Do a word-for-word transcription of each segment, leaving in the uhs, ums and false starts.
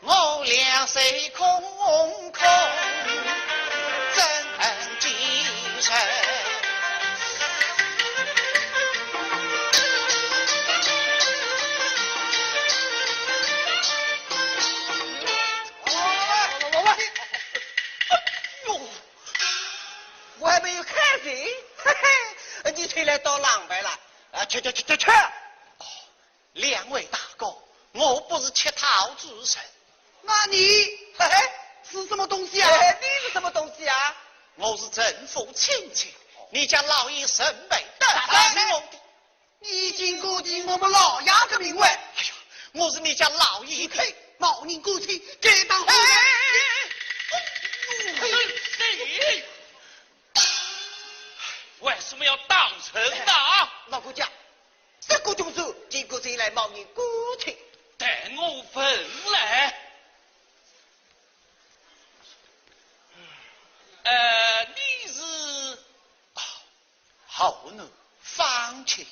我两手空空，怎见人？哎呦，我还没有开嘴，嘿嘿，你吹来倒狼狈了。啊，去去去去去！ 两位大哥，我不是乞讨之人。那你，嘿嘿，是什么东西啊？嘿嘿，你是什么东西啊？我是陈府亲戚，你家老爷认备的，打死我的。你竟敢提我们老爷的名讳？哎呀，我是你家老爷的。嘿，冒认官亲，该当何罪？哎，哎，哎，哎，为什么要打人呢？老管家， 这个凶手竟敢前来冒认官亲。待我问来。呃，你是？啊，好呢，方卿。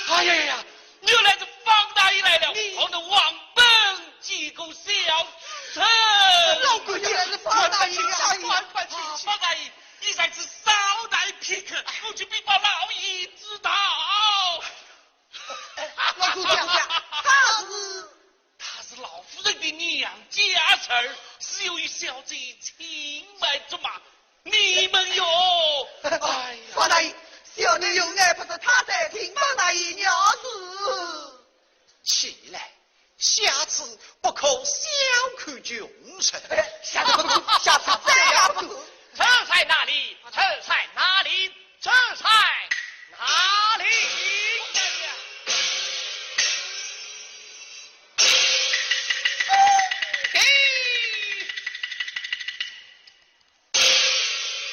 哎呀呀呀，原来是方大爷来了。你，我的王本见过小生。老鬼，原来是方大爷呀。快快请起，快快请起。啊，方大爷，你在此稍待片刻，我去禀报老爷知道。老鬼，老鬼，他是？她是老夫人的娘家侄儿，是由于小姐青梅竹马，你们哟，哎呀，方大爷，小弟有眼不识泰山，请方大爷恕罪。起来，下次不可小看穷人。哎，下次不可，下次再也不可。这在哪里？这在哪里？这在哪里？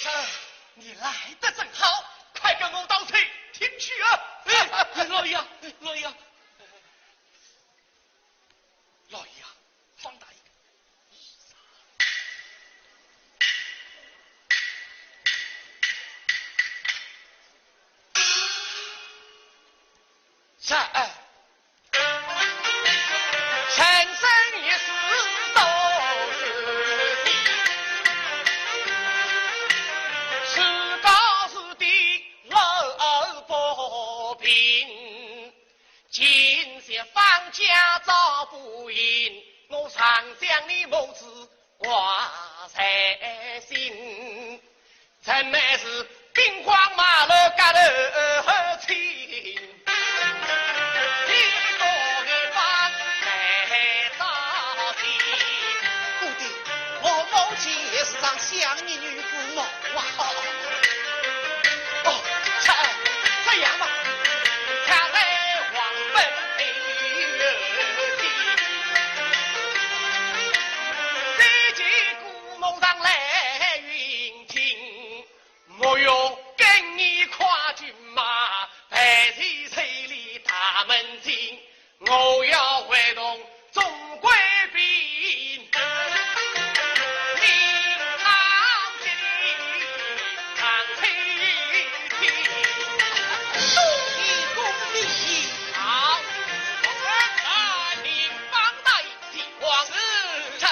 哎，你来得正好，快跟我到厅去啊！哎，老爷，老爷，老爷啊，方大爷，这，哎，人生一世多事体，自家是的老不平，今夕放假早不行，我常将你母子挂在心。 怎么是兵荒马乱，家头清，一个一把来打起。不的，我母亲也时常想你与父母啊。哦，这，这样吧，恰在黄昏的时节，这个 牧场来迎亲，我要跟你跨骏马，陪你千里大门进，我要会同众贵宾，领他进堂亲亲。恭喜恭喜！好，我们大礼方待秦王。这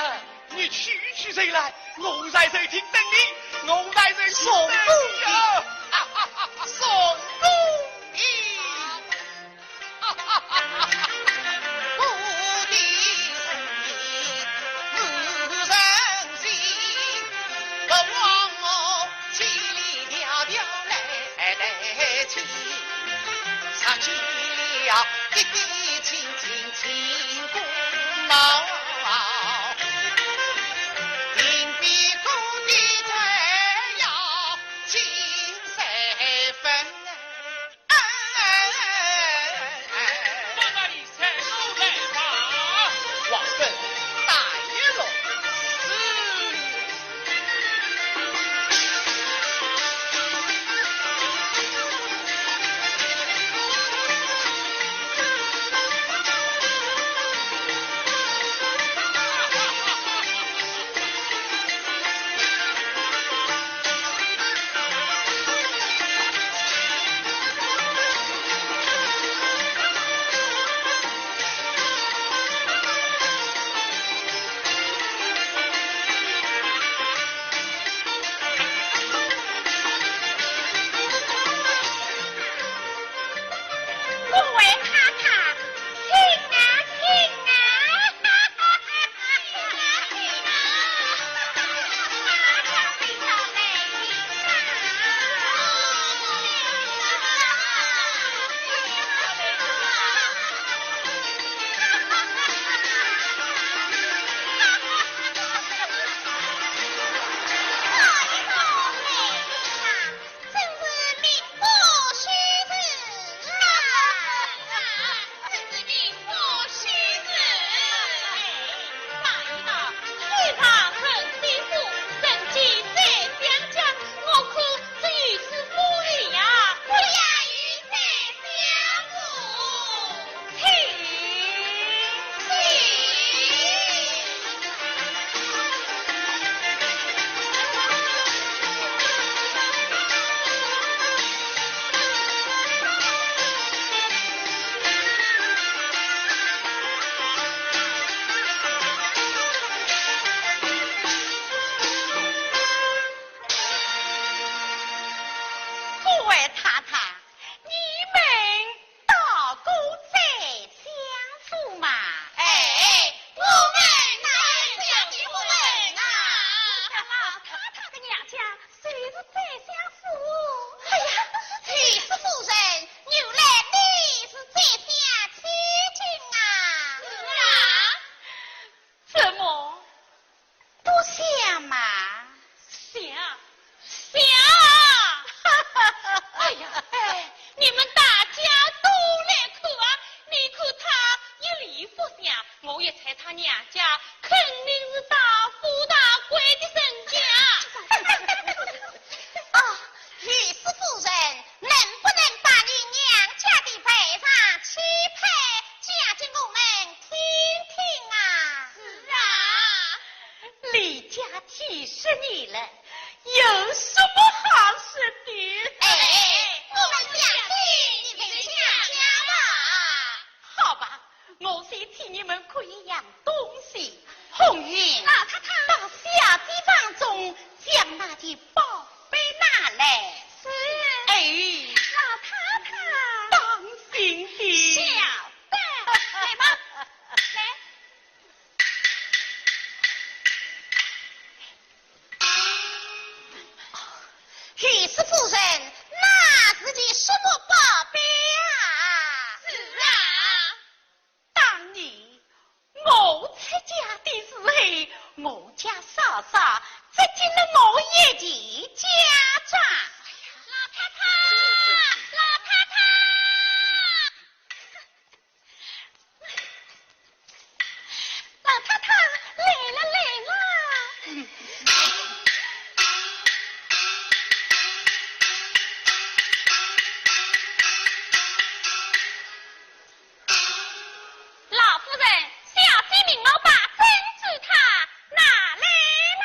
你去去谁来？我在这听等你，我在这听等你啊！宋冬野，宋冬野。我的身体无人信，不枉我千里迢迢来，来去。 杀去了一个清清清公猫，定比过的罪要轻三分。放那里三手来吧。王本大爷喽。 各位太太，请啊，请啊！各位太太，你们 大哥在相府嘛。哎，我们来相府啊。老太太的娘家就是在相府。哎呀，李氏夫人，原来你是在相千金啊。是啊。怎么？ 不像嘛。像，像啊！哎呀，哎，你们大家都来看啊！你看她一脸福相，我一猜她娘家肯定是大富大贵的人家。哦，李氏夫人，能不能把你娘家的排场气派讲给我们听听啊？是啊。 李家几十年了，有什么好说的？哎，我们讲的，你们讲讲吧。我先替你们看一样东西。红云，老太太，到小姐房中将那件宝贝拿来。是。哎，老太太，当心点。晓得。来吧，来。御史夫人，那是件什么宝贝啊？是啊。 当年我出嫁的时候，我家嫂嫂只给了我一件嫁妆。老太太，老太太，老太太，来了，来了。老夫人，小姐命我把珍珠塔拿来嘛。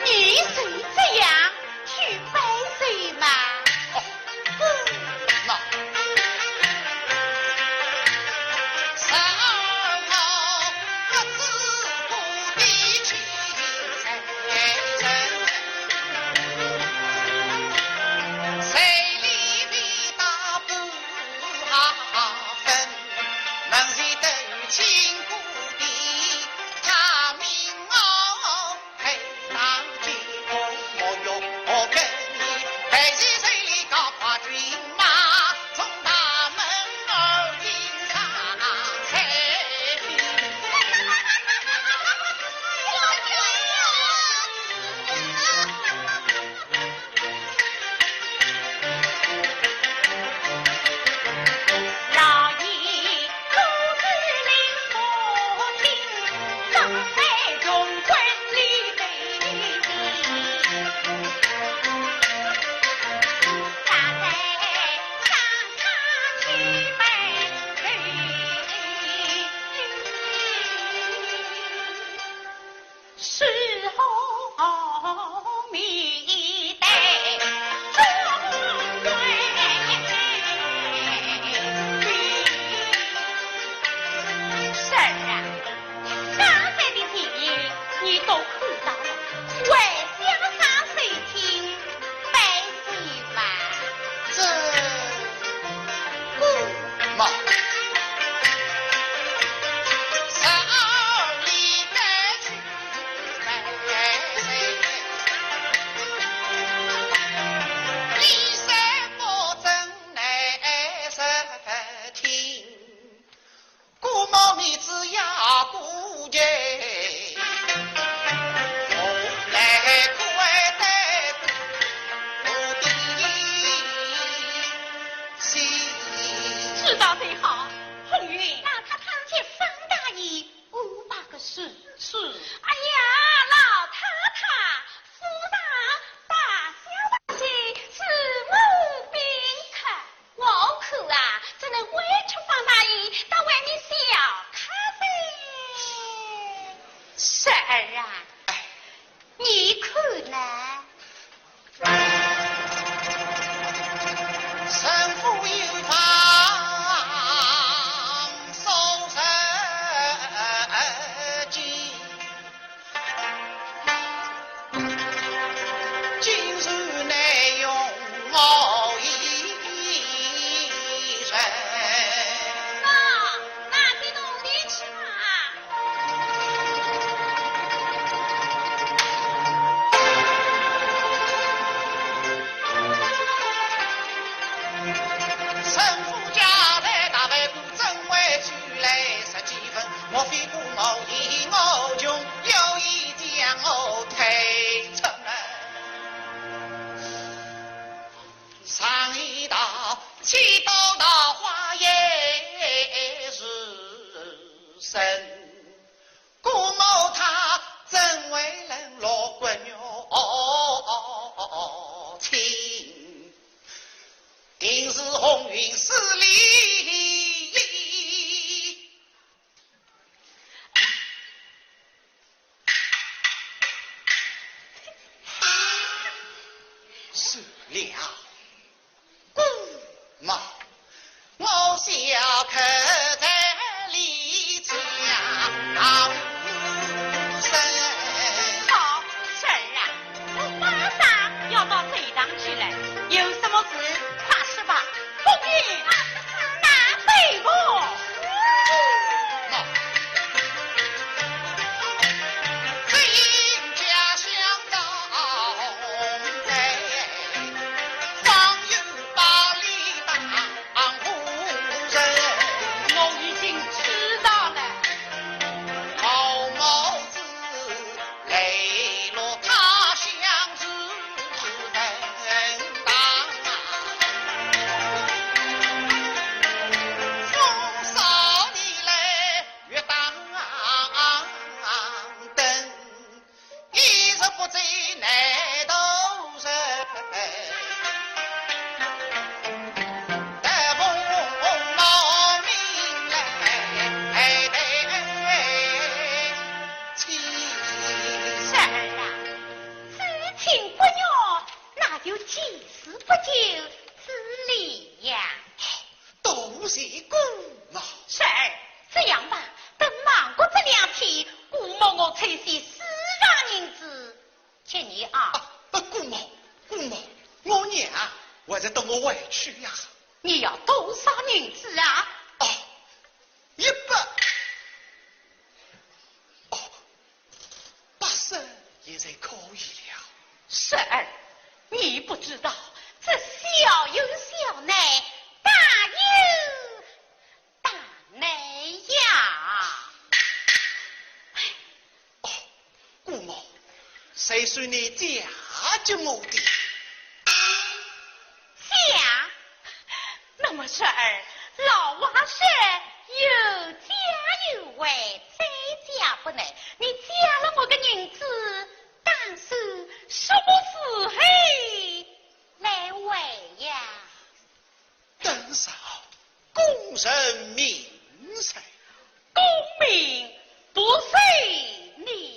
你就这样去拜寿吗？哦，那进不远，那就见死不救之理呀。多谢姑母。是儿，这样吧，等忙过这两天，姑母我凑些私房银子给你啊。啊，不，姑母，姑母，我娘还在等我回去呀。你要多少银子啊？哦，一百。哦， 八十也是可以了。是儿，你不知道，这小有小难，大有大难呀。哦，姑母，谁说你嫁给我的？ 讲，那么侄儿，老话说，有家有回，再嫁不难。你借了我个银子，打算什么时候来还呀？等候功成名遂。 功名不遂你。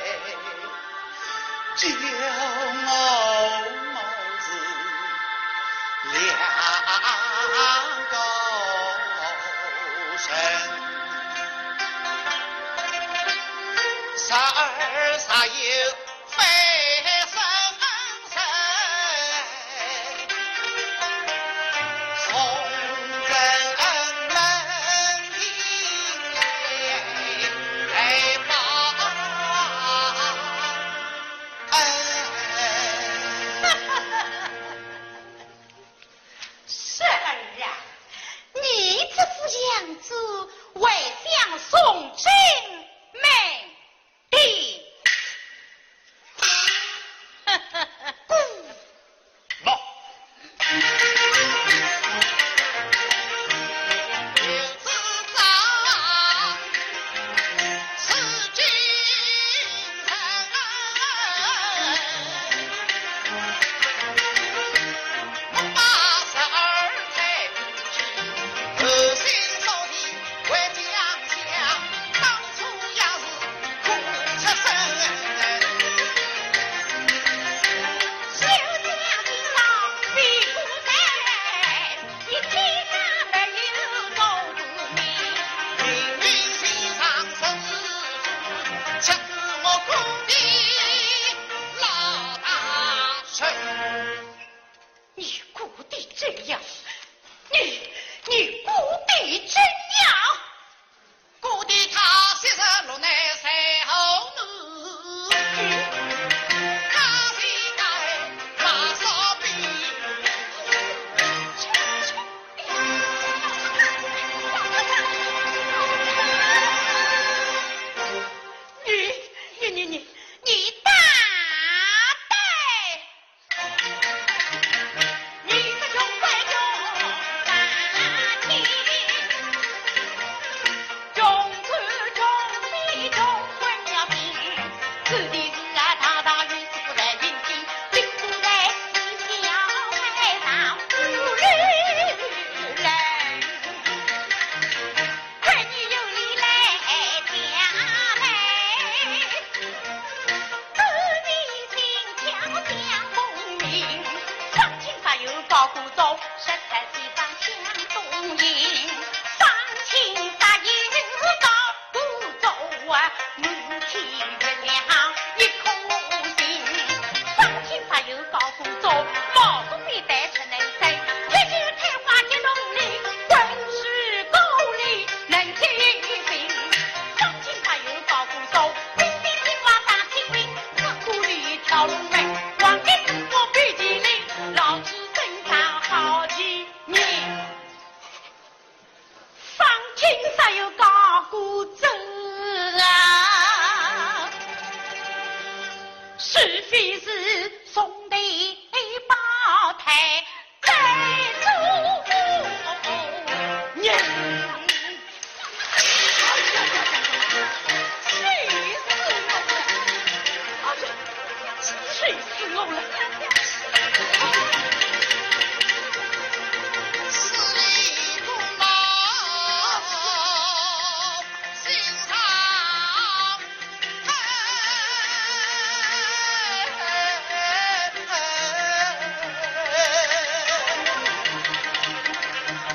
叫我们是两个人，十二十一 十二啊，你这副样子，还想送进门？ 的。姑。莫。你姑爹这样，你，你姑爹这样。 姑爹他昔日落难受苦，他是该马少兵。你，你，你，你，你大胆！ 方卿啥有讲过真啊？是非是宋代八太 在做人。气死我了！哎呀，气死我了！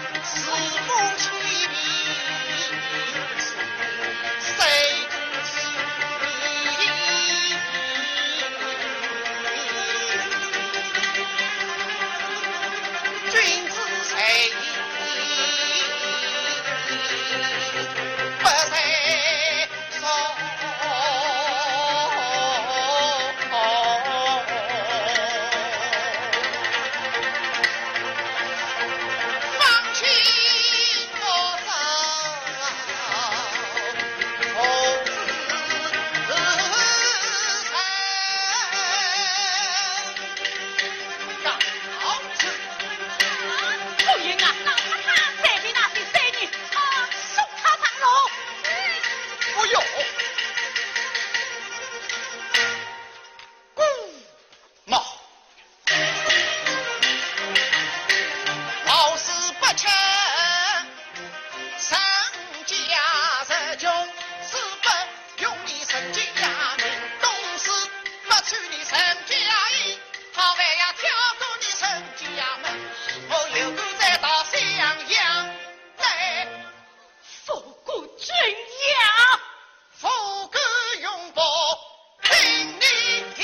去你陈家营，好歹也跳过你陈家门，我又敢再到襄阳来。富贵真呀！富贵永不听你的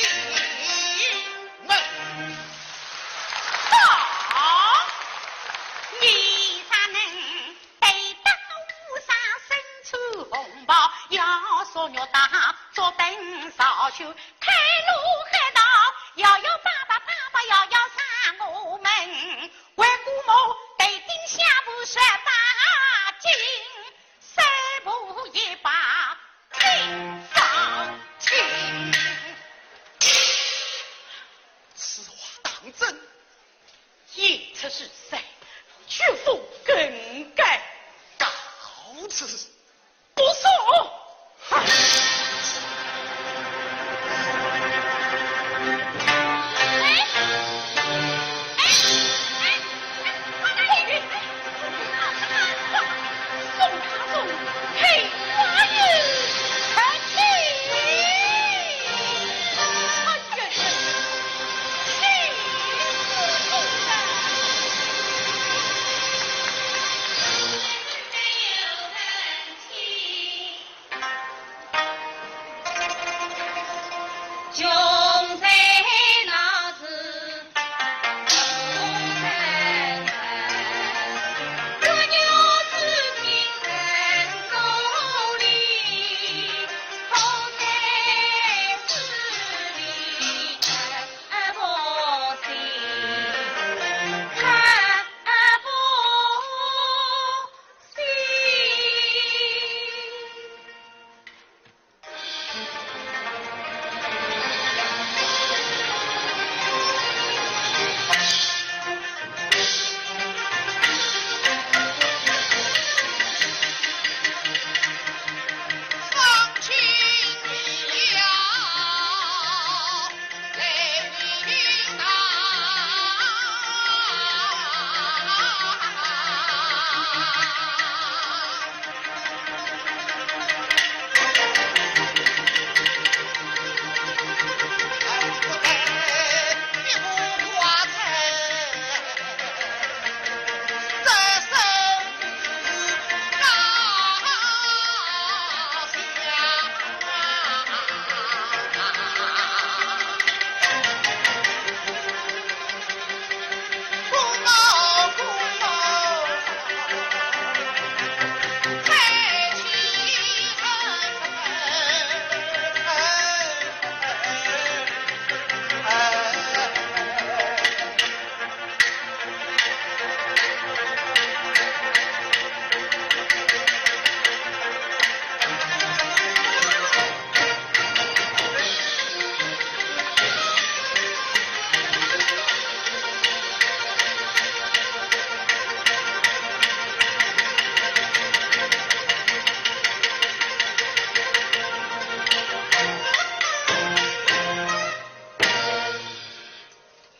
门。好，你咋能 对大和尚身穿红袍，要说玉带做等朝秀，开罗海道，摇摇摆摆，摆摆摇摇上我门。回姑母头顶香布十八斤，三步一拜定朝廷。此话当真？ 言出如山，绝无更改。告辞。不送。哎，哎，哎，哎，快点！哎，哎，送他送，嘿，快点！哎，去！哎，去！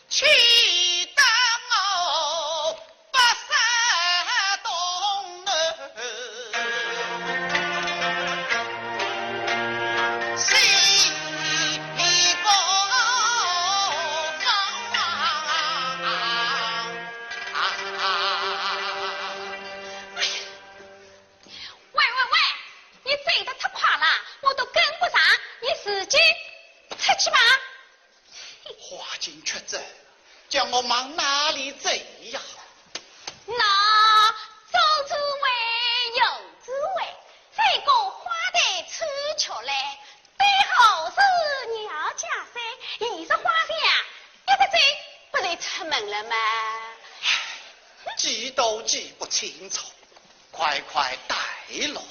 气得我不识东南，西北方。哎呀，喂喂喂，你走得太快了，我都跟不上，你自己出去吧。 花巾屈指，叫我往哪里走呀？那左指挥右指挥，再过花台出去嘞，对后是娘家山，一直花香，一直走，不就出门了吗？记都记不清楚，快快带路。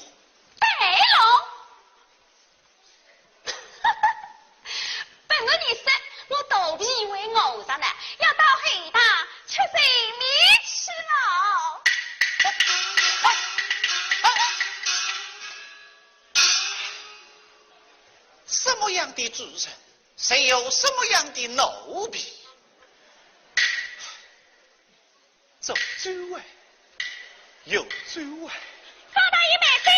带路？ 本个年纪，我肚皮还饿着呢，要到后堂吃罪面去了。什么样的主人，谁有什么样的奴婢。 左主委，右主委。方大爷慢些。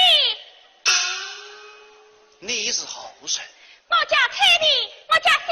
你是何人？我叫采萍，我家小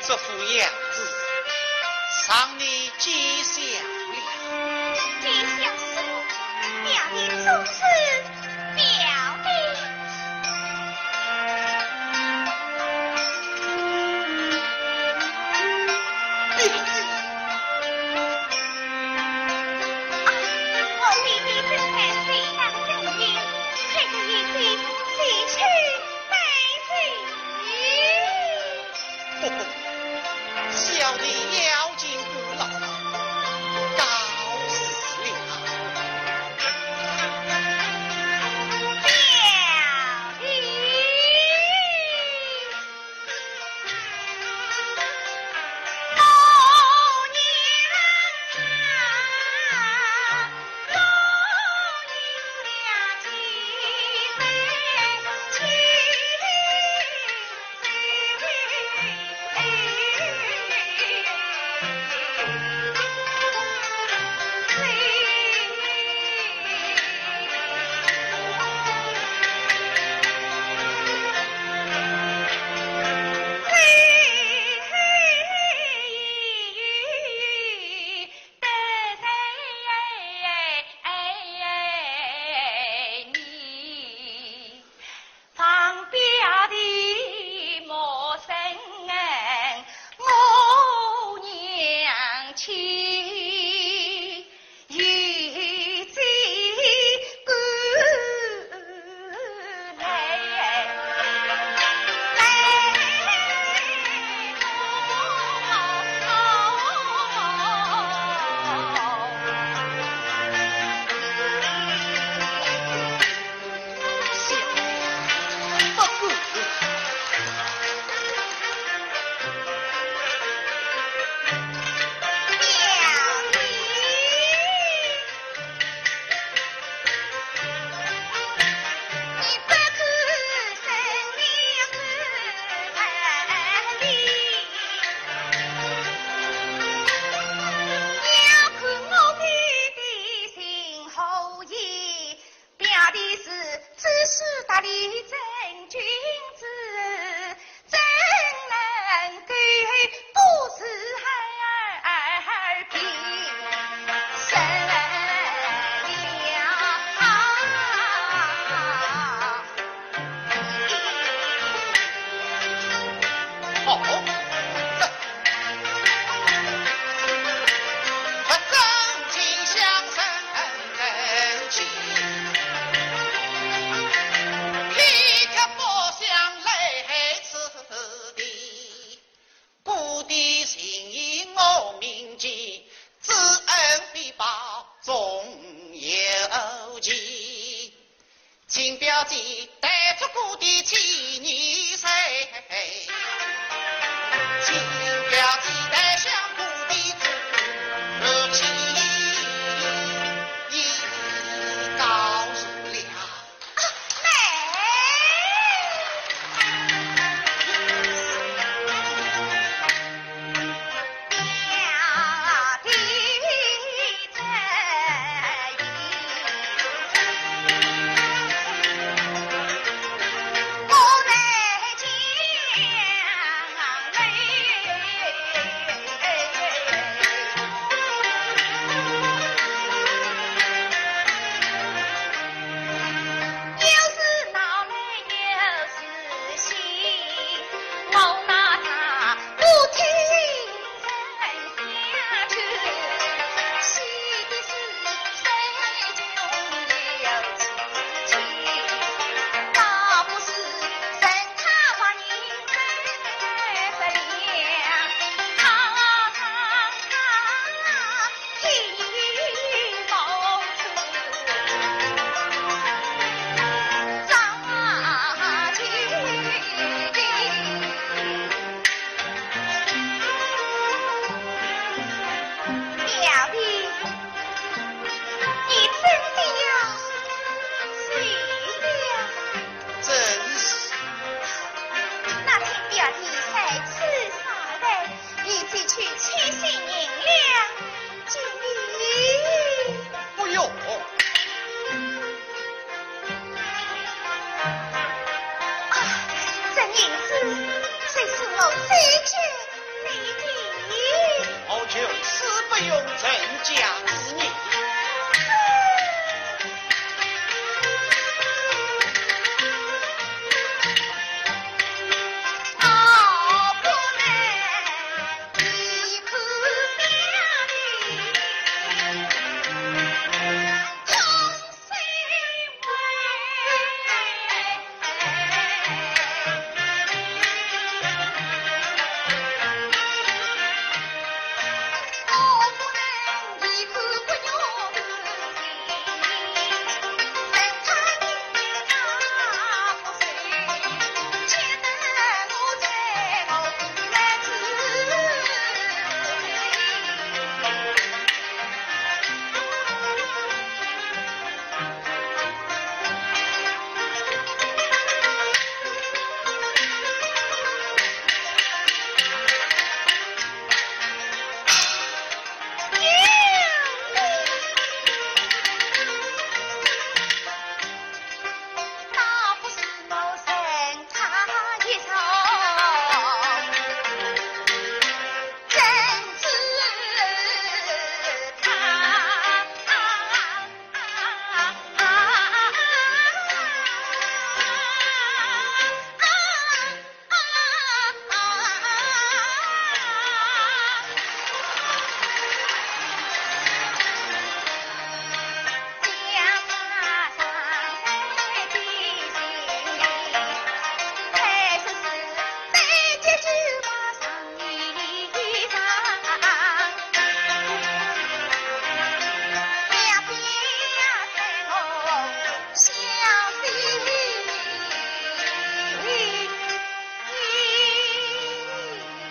这副样子，让你见笑了。见笑什么？表弟做事表弟。表弟。啊，我弟弟正在水上修行，看得一些，前去拜见。 不过，小弟要紧不牢，告辞了。表弟。表弟是知书达理，真君子，怎能够不知而平生了？好，这，这真情相深情，你可不想来此地。故地情谊我铭记，知恩必报终有期。 请表姐带出故地千年岁，请表姐带上故地千年告辞了。啊，妹。表弟，你真的要死了？正是。那请表弟在此稍待， 我去取千两银两，给你。不用。啊，这银子虽是我最近用陈家之业。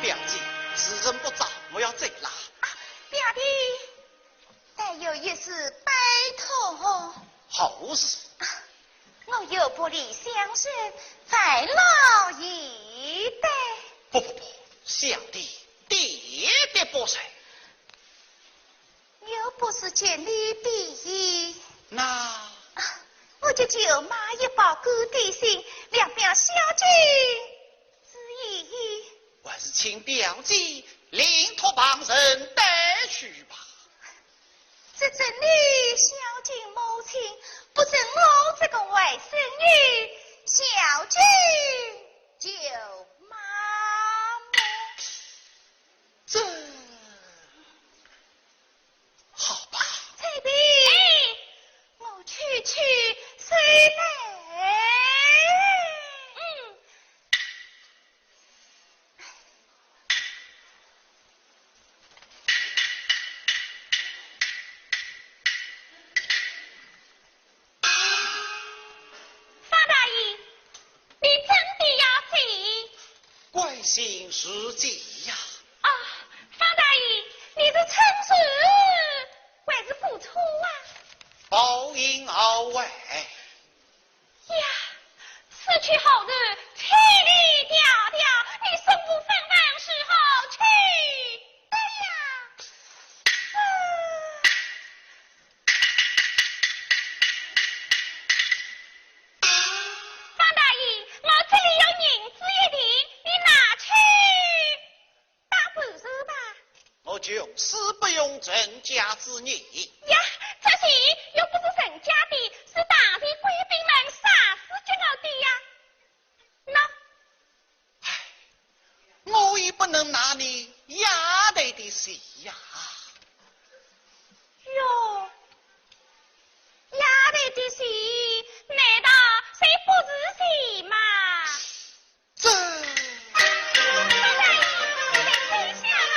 表姐，时辰不早，我要走了。表弟，但有一事拜托。何事？我有不离乡人，烦劳一担。不不不，小弟点点不成。 又不是见利避义。那……啊，我就舅妈一包干点心，两表小姐之意。还是请表姐另托旁人带去吧。这真的孝敬母亲，不准我这个外甥女孝敬舅妈么？ 这……好吧。翠萍，我去去收来。嗯。 方大爷，你真的要走？关心如急呀。啊，方大爷，你是乘船还是火车啊？包饮而回。呀，此去好汉千里迢迢，你身无分文，如何去得呀？啊！ 方大爷，我这里有银子一锭，你拿去打半折吧。我穷死不用陈家之银。呀，这钱又不是陈家的，是当地贵宾们赏赐给我的呀。喏， 唉，我也不能拿你丫头的钱呀。哟，丫头的钱，难道就不是钱吗？这……方大爷，你再想想啊。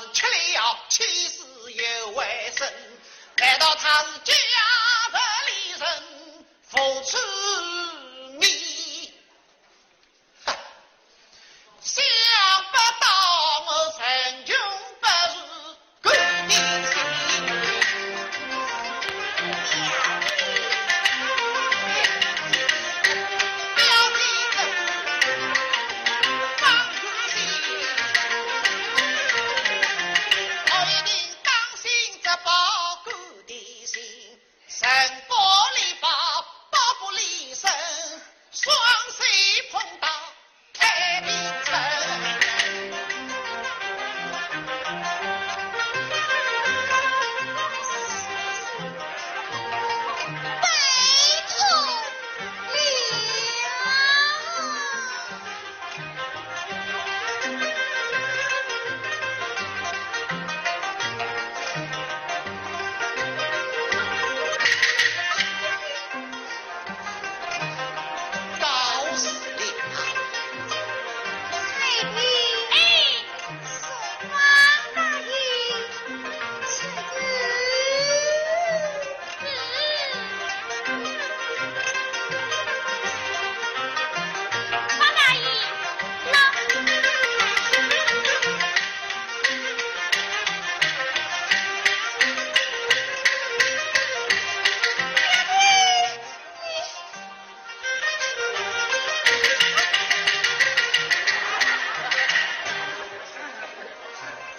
是吃了，气死又回生。难道他是家门里人，父子你？哼，想不到我陈琼不是狗的心。表弟，放狗心，我一定当心这包狗的心。 人不离包，包不离人，双手捧到太平城。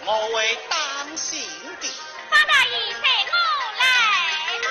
我会当心的。方大爷，随我来吧。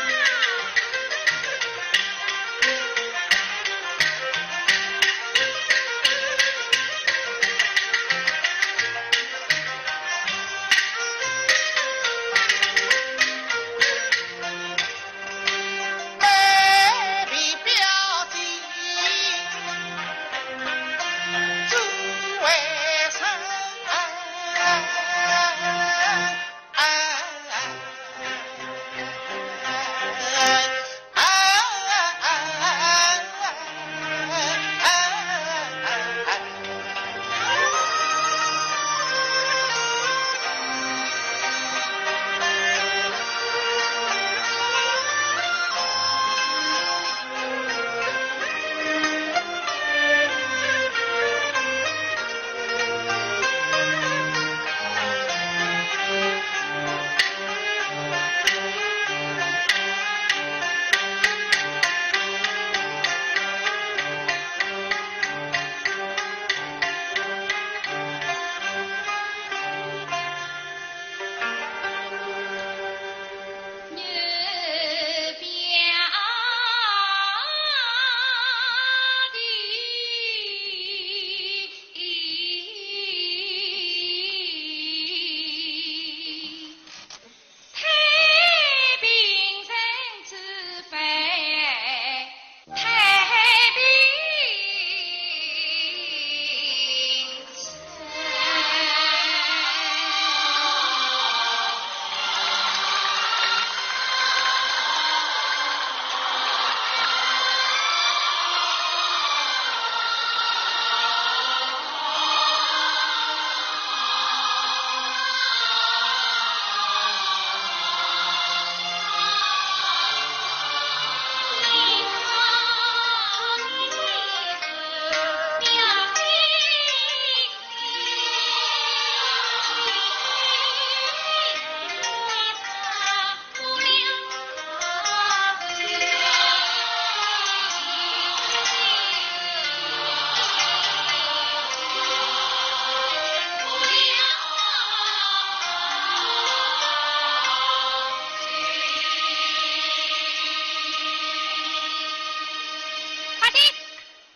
快点，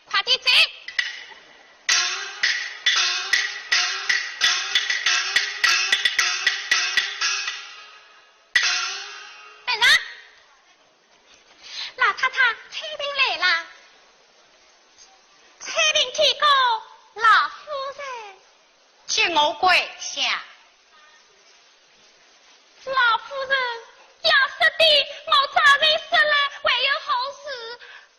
快点走！等等，老太太，采萍来啦。采萍见过老夫人。请我跪下。 老夫人，要说的我早就说了，还有何事？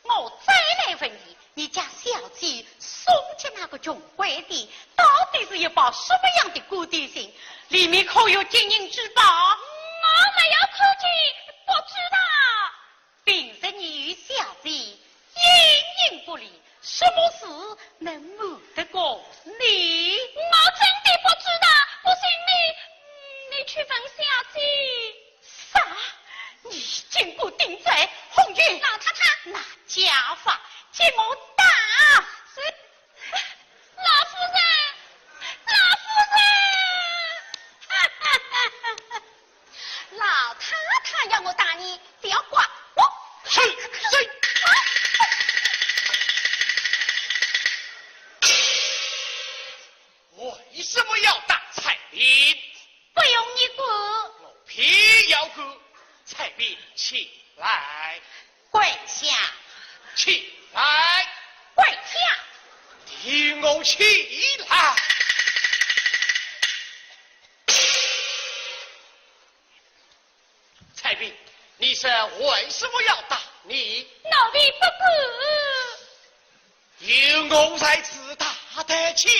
我再来问你，你家小姐是公家那个穷鬼店，到底是一包什么样的古典信？里面可有金银珠宝？我没有看见，不知道。平日你与小姐形影不离，什么事能瞒得过你？我真的不知道，不信你，你去问小姐。啥？你竟敢顶嘴！红云，老太太。拿家法给我打！是。老夫人，老夫人！老太太要我打你，只要怪我。是，是。为什么要打采萍？不用你管。我偏要管。采萍，起来。跪下。起来。跪下。替我起来。采萍，你说为什么要打你？奴婢不敢。 有我在此，打得将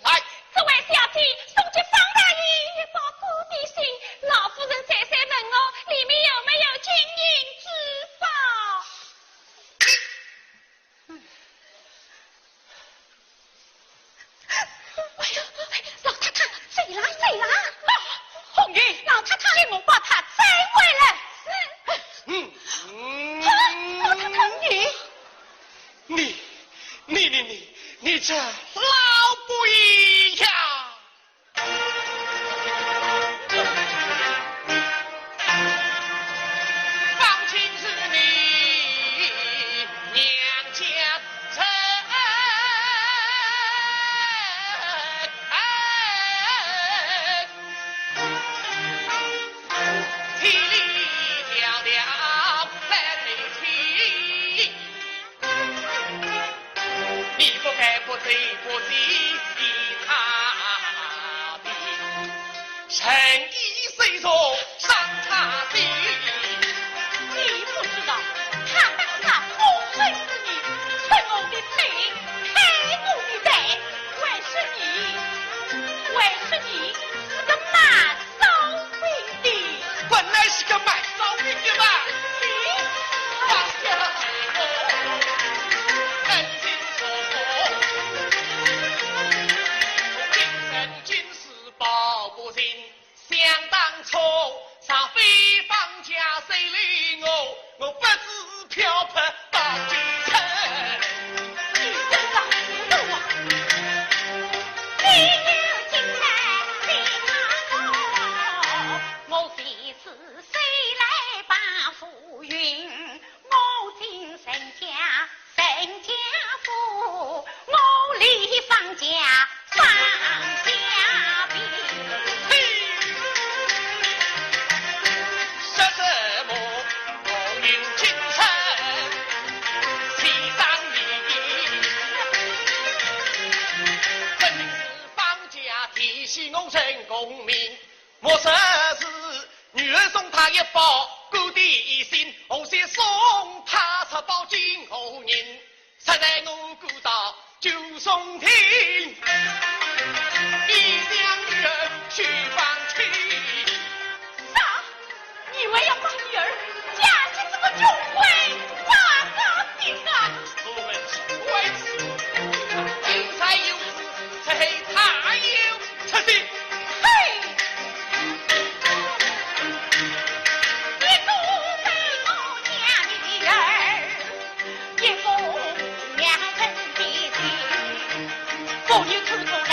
来。这位小姐送给方大爷一包古典信，老夫人再三问我里面有没有金银珠宝。哎呦，老太太，谁来，谁来？啊，红云，老太太，替我把她带回来。是。嗯，嗯。啊，老太太，你 你，你，你，你，你这老不义呀！方卿是你娘家人，千里迢迢来投亲。 你不该不知不觉与他比，人已水中生他心。你不知道，他打那风水之年，吃我的亏，害我的财，还是你，还是你是个卖烧饼的。本来是个卖烧饼的嘛。你，放下我，恩情说破，今生今世报不尽。想当初，若非方家收留我，我不知漂泊到几处。你真当是我，你有今日的我，我谁是 谁来把浮云？我进人家人家府，我立方家方家名。嘿，说什么浮云锦城西厢女？分明是方家提起我成功名。 莫说是女儿送她一包古典信，我先送她十包金和银，实在我故道九松亭，一将女儿许方卿。啥？你还要把女儿嫁给这个穷鬼？哪个的啊？我们是官司，现在有事，这还有 出去。嘿！一个为我家女儿，一个娘人的心，不能看出来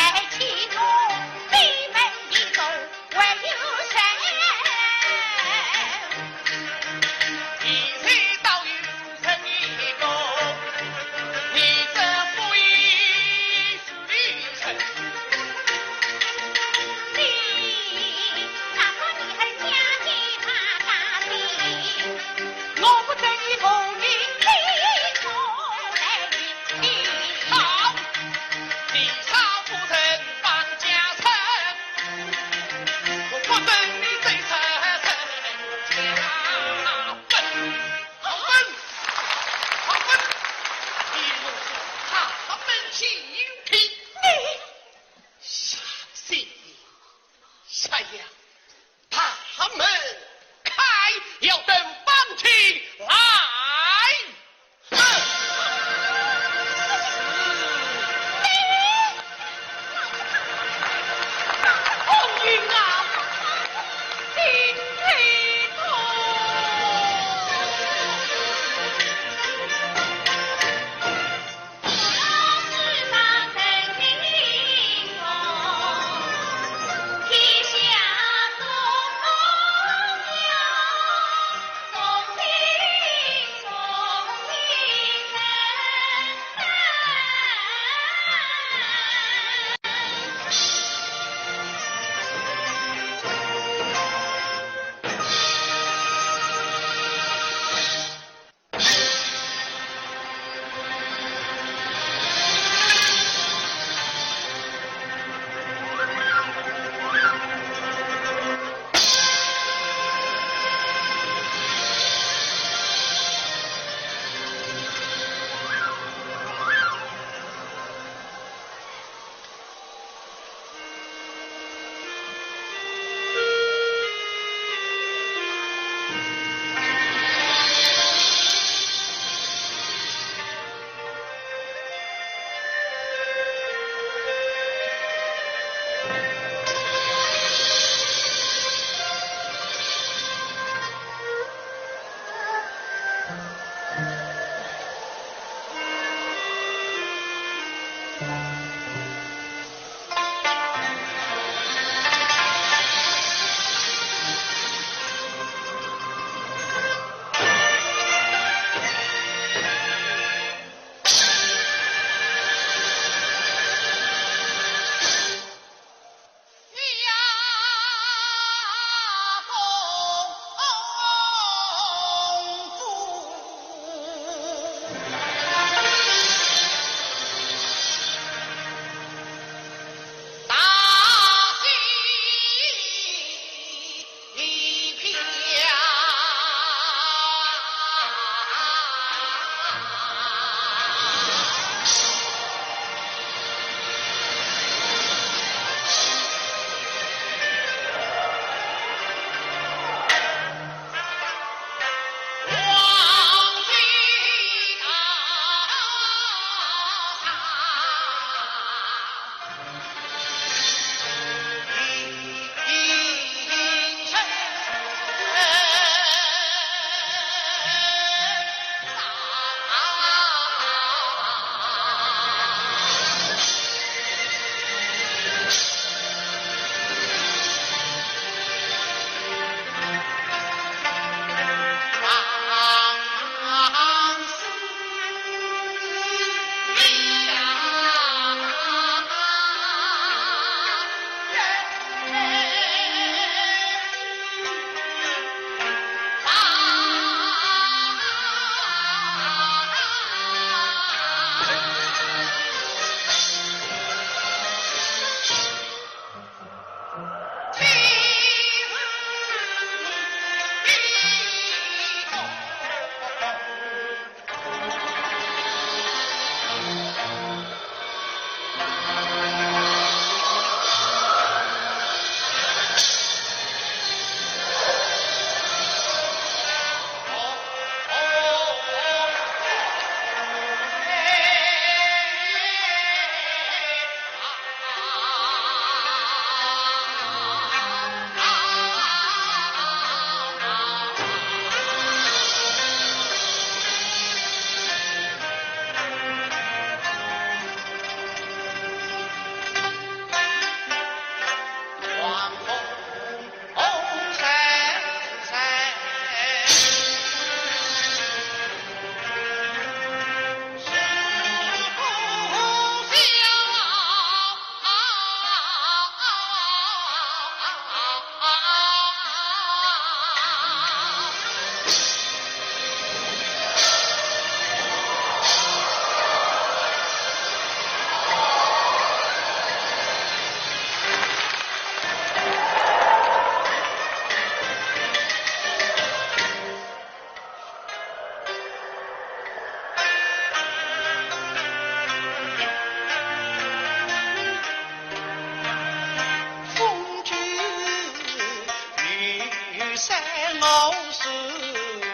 手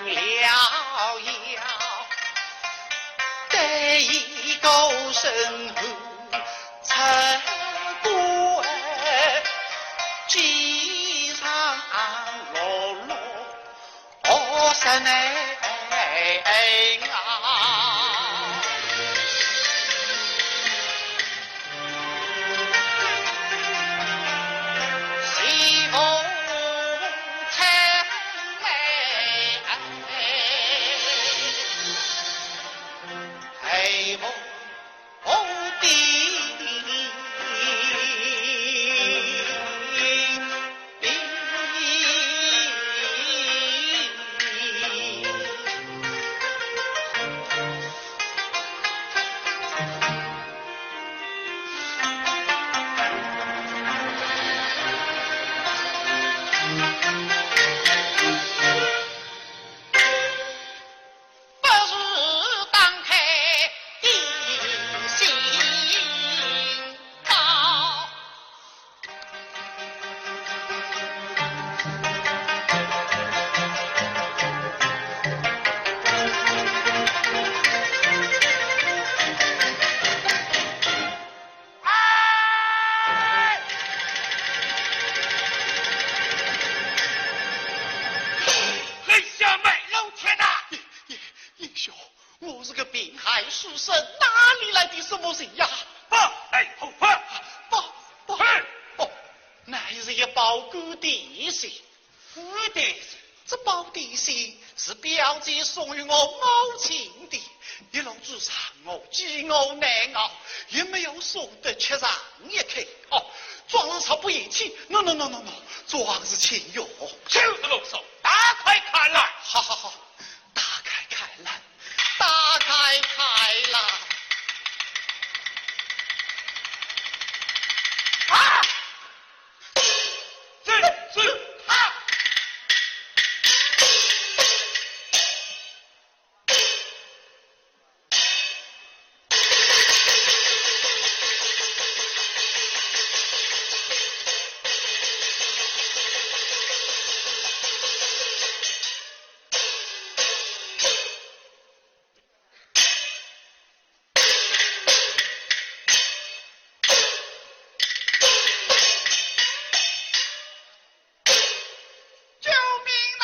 了腰，对一个身后出个街上落落，哦，山哎哎啊。不如打开的心包。哎！黑小妹，老天哪！英，英，英雄，我是个贫寒书生，哪里来的什么钱呀？宝袋何方？宝，宝，嘿！哦，乃是一包干点心。干点心？这包点心是表姐送与我母亲的，一路之上我饥饿难熬，也没有舍得吃上一口。哦，装是食不下去，喏，喏，喏，喏，喏，装是情愿。就是啰嗦，打开看来。好，好，好，打开看来，打开看来。啊！这，这，啊！救命啊！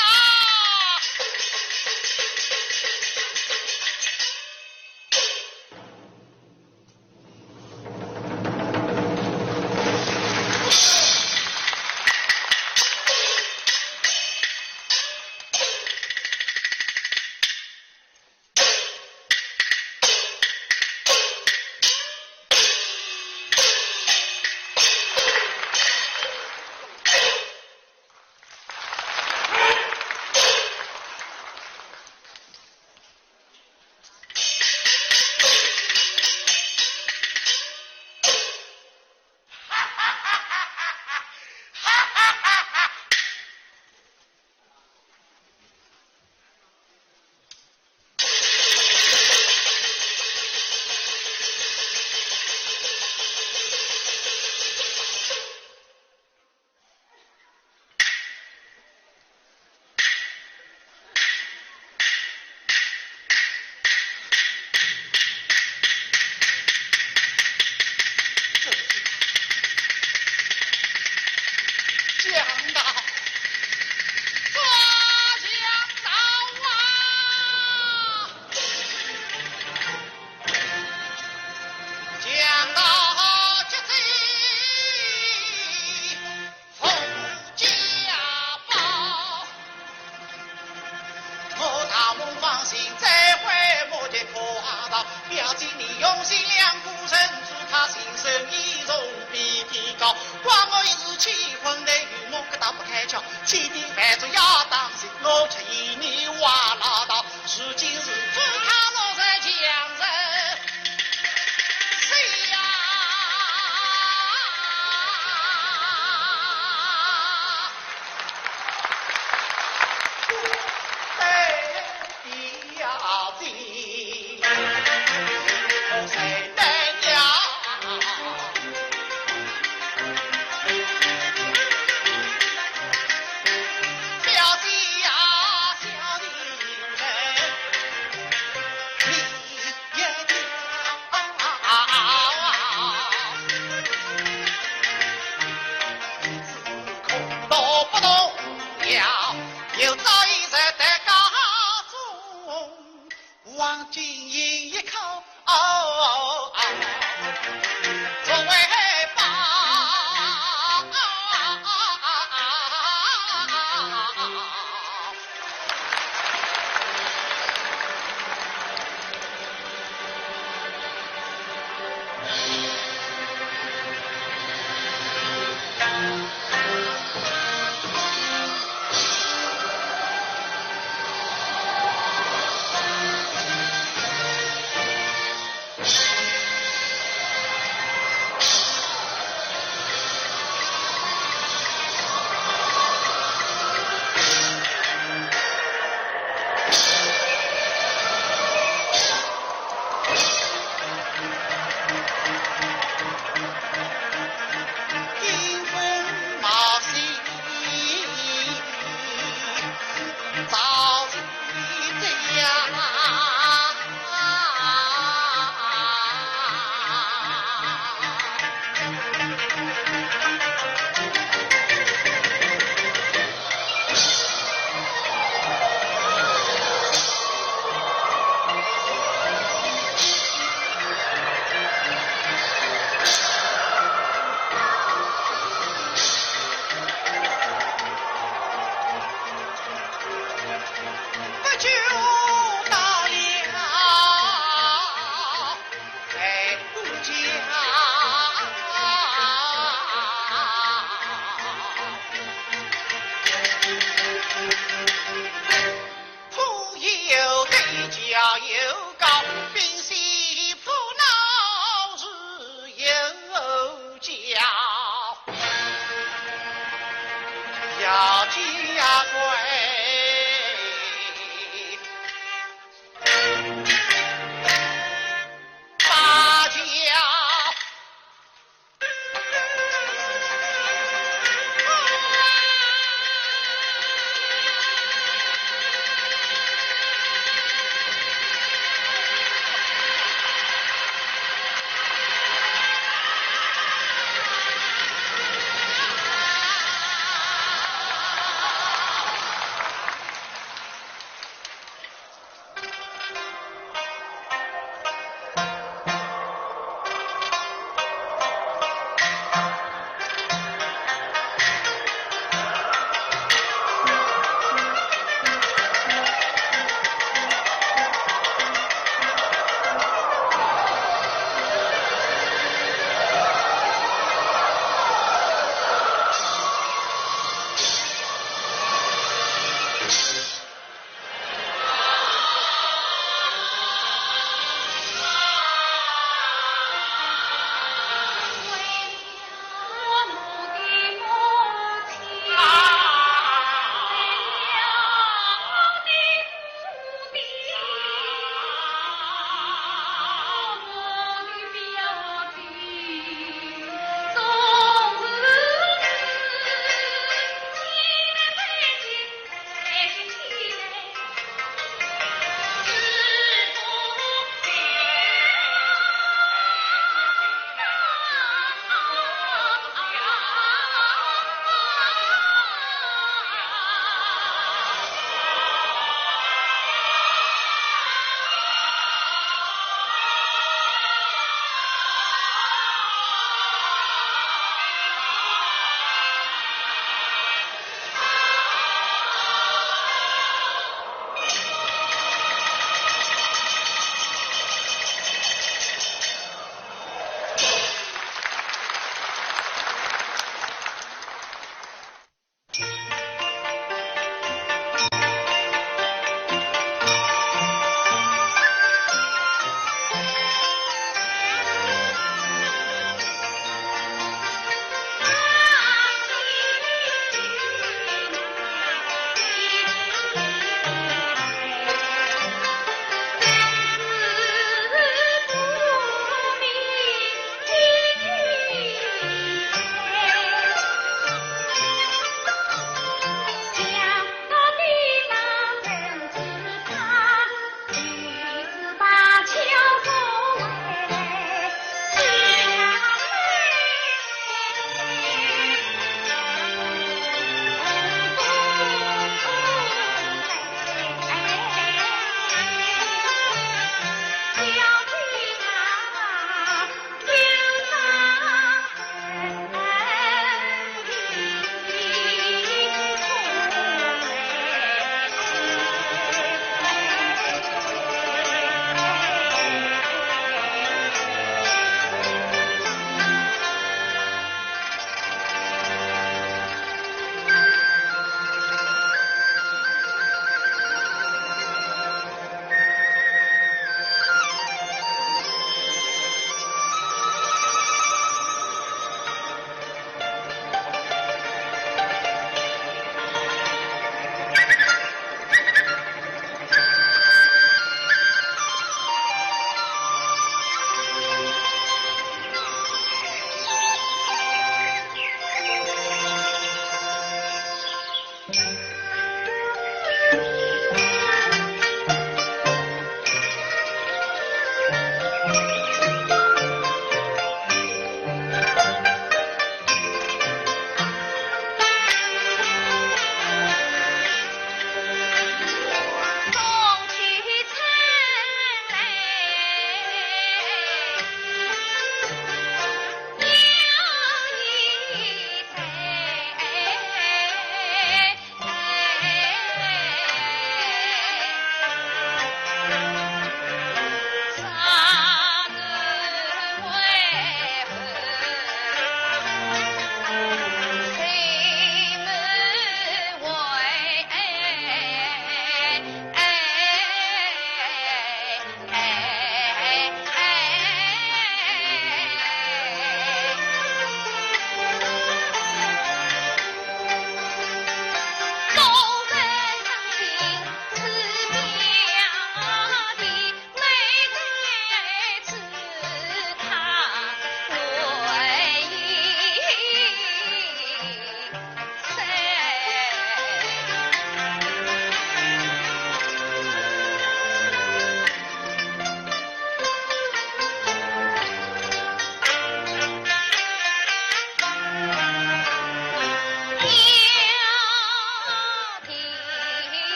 家规。大家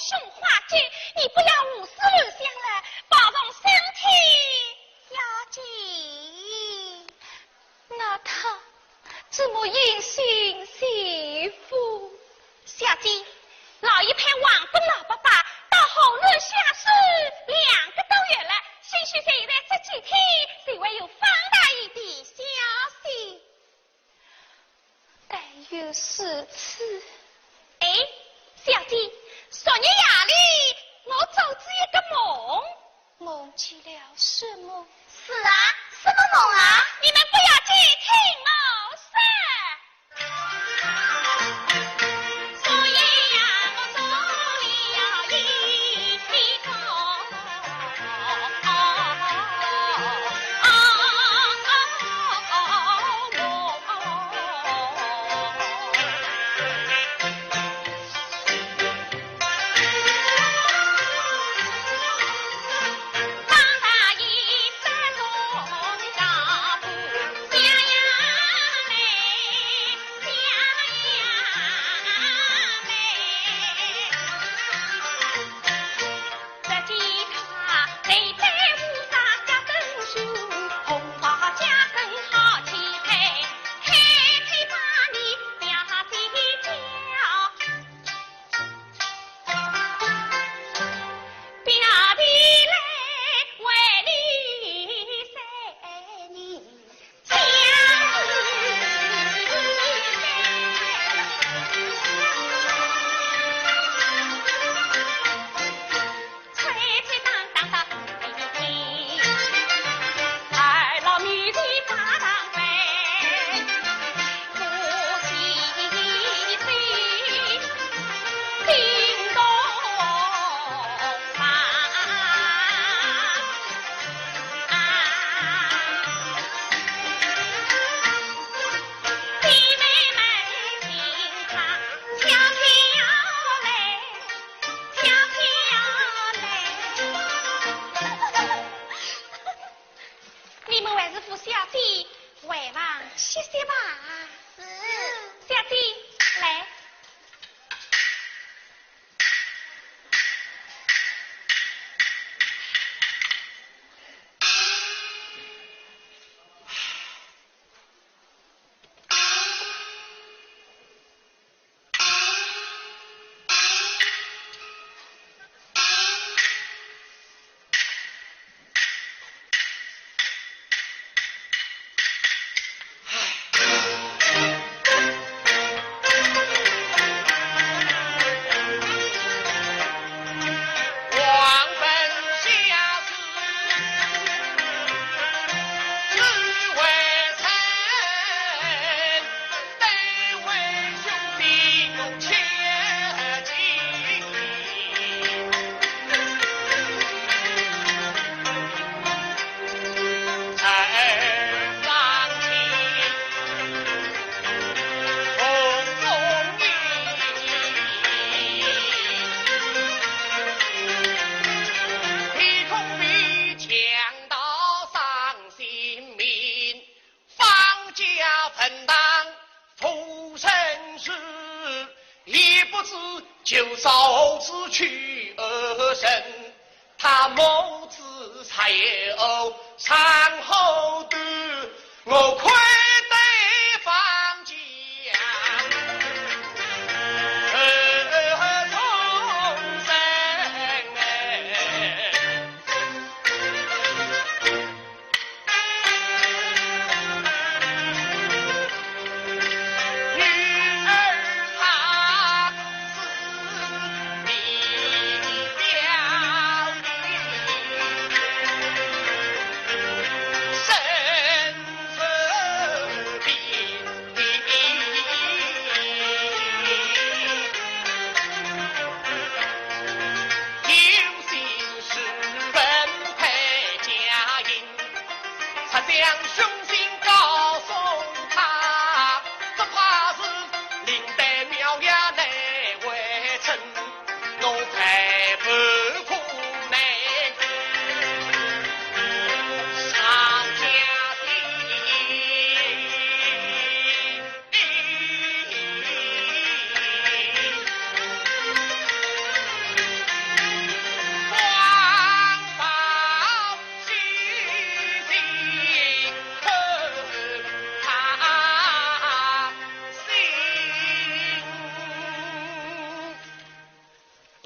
送花酒，你不要胡思乱想了，保重身体。小姐，那她怎么隐姓谢父？小姐，老爷派王本老伯伯到河南乡试两个多月了，兴许现在这几天就会有方大爷的消息。 但愿如此。哎，小姐，昨日夜里我做仔一个梦。梦见了什么？是啊，什么梦啊？你们不要去听我说。昨夜呀，我做了一个梦。 你们还是扶小姐回房歇歇吧。是。小姐，来。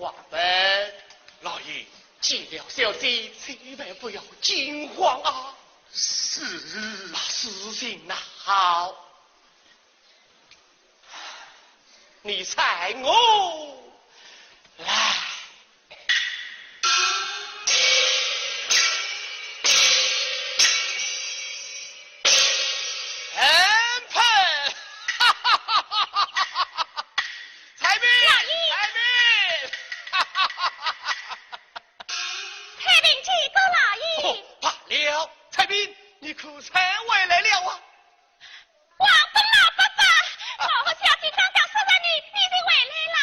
王本，老爷，见了小姐，千万不要惊慌啊。是。啊，事情哪好？你随我来。 恩盆，哈哈哈哈哈哈！采萍，老爷。采萍，哈哈哈哈哈哈！采萍见过老爷。哦，罢了，采萍，你可曾回来了啊？王本老伯伯，啊。我和小姐刚刚说着你，你就回来了，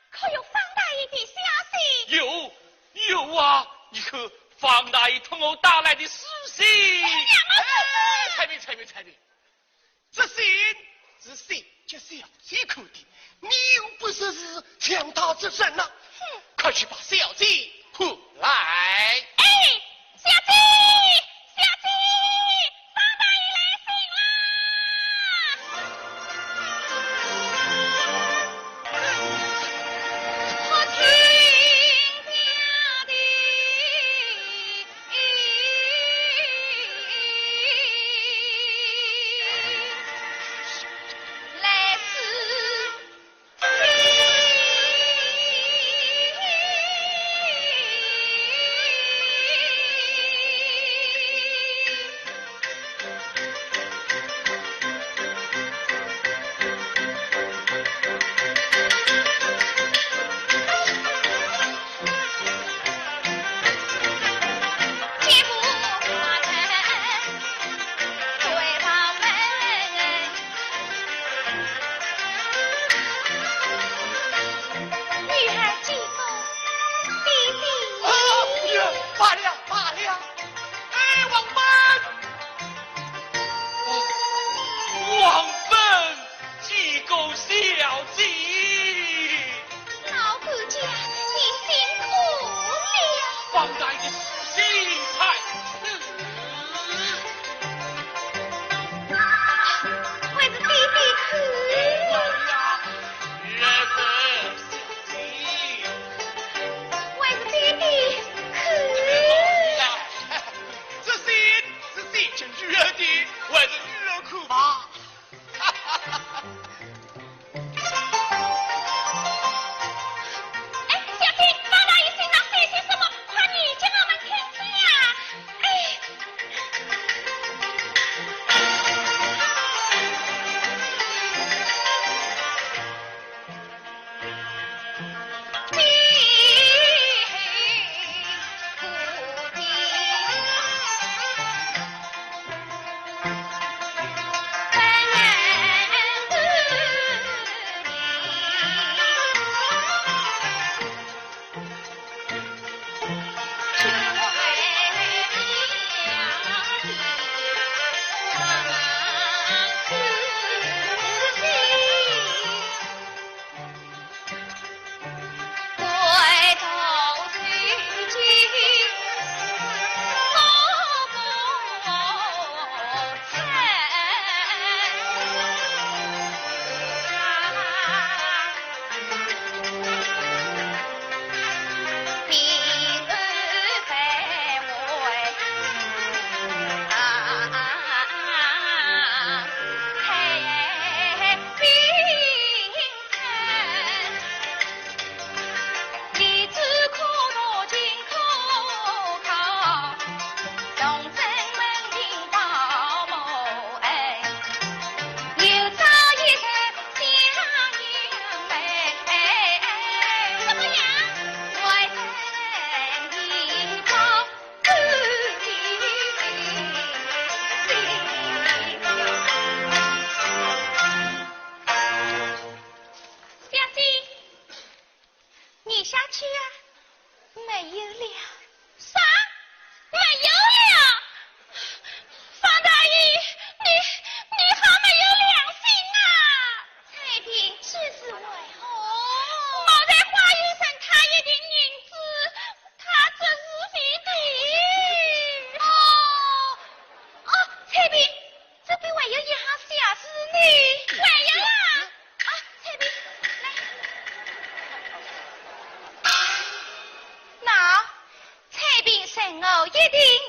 可有方大爷的消息？有，有啊，你看，方大爷托我带来的书信。哎呀，我说哎，采萍，采萍，采萍，这信是小姐小姐看的，你又不识字，将他作甚呢？哼。快去把小姐唤来。哎，小姐，小姐，方大爷来信啦！我听见的。 哎呀，罢了，罢了。哎，王本，王本，见过小姐。 老管家，你辛苦了。方大爷的书信在此。还是爹爹看。哎呀，儿子，小姐。还是爹爹看。哎呀，这信是写给女儿的，还是女儿看吧？ 哎，小姐，方大爷信上写些什么？快念给我们听听啊！哎。 小姐，你下去啊。没有了。啥？没有了？方大爷，你，你好没有良心啊！采萍，这是为何？毛才花园送他一锭银子， 他这是非的。哦，哦，采萍，这边还有一行小字呢。还有啊？啊，采萍，来。我一定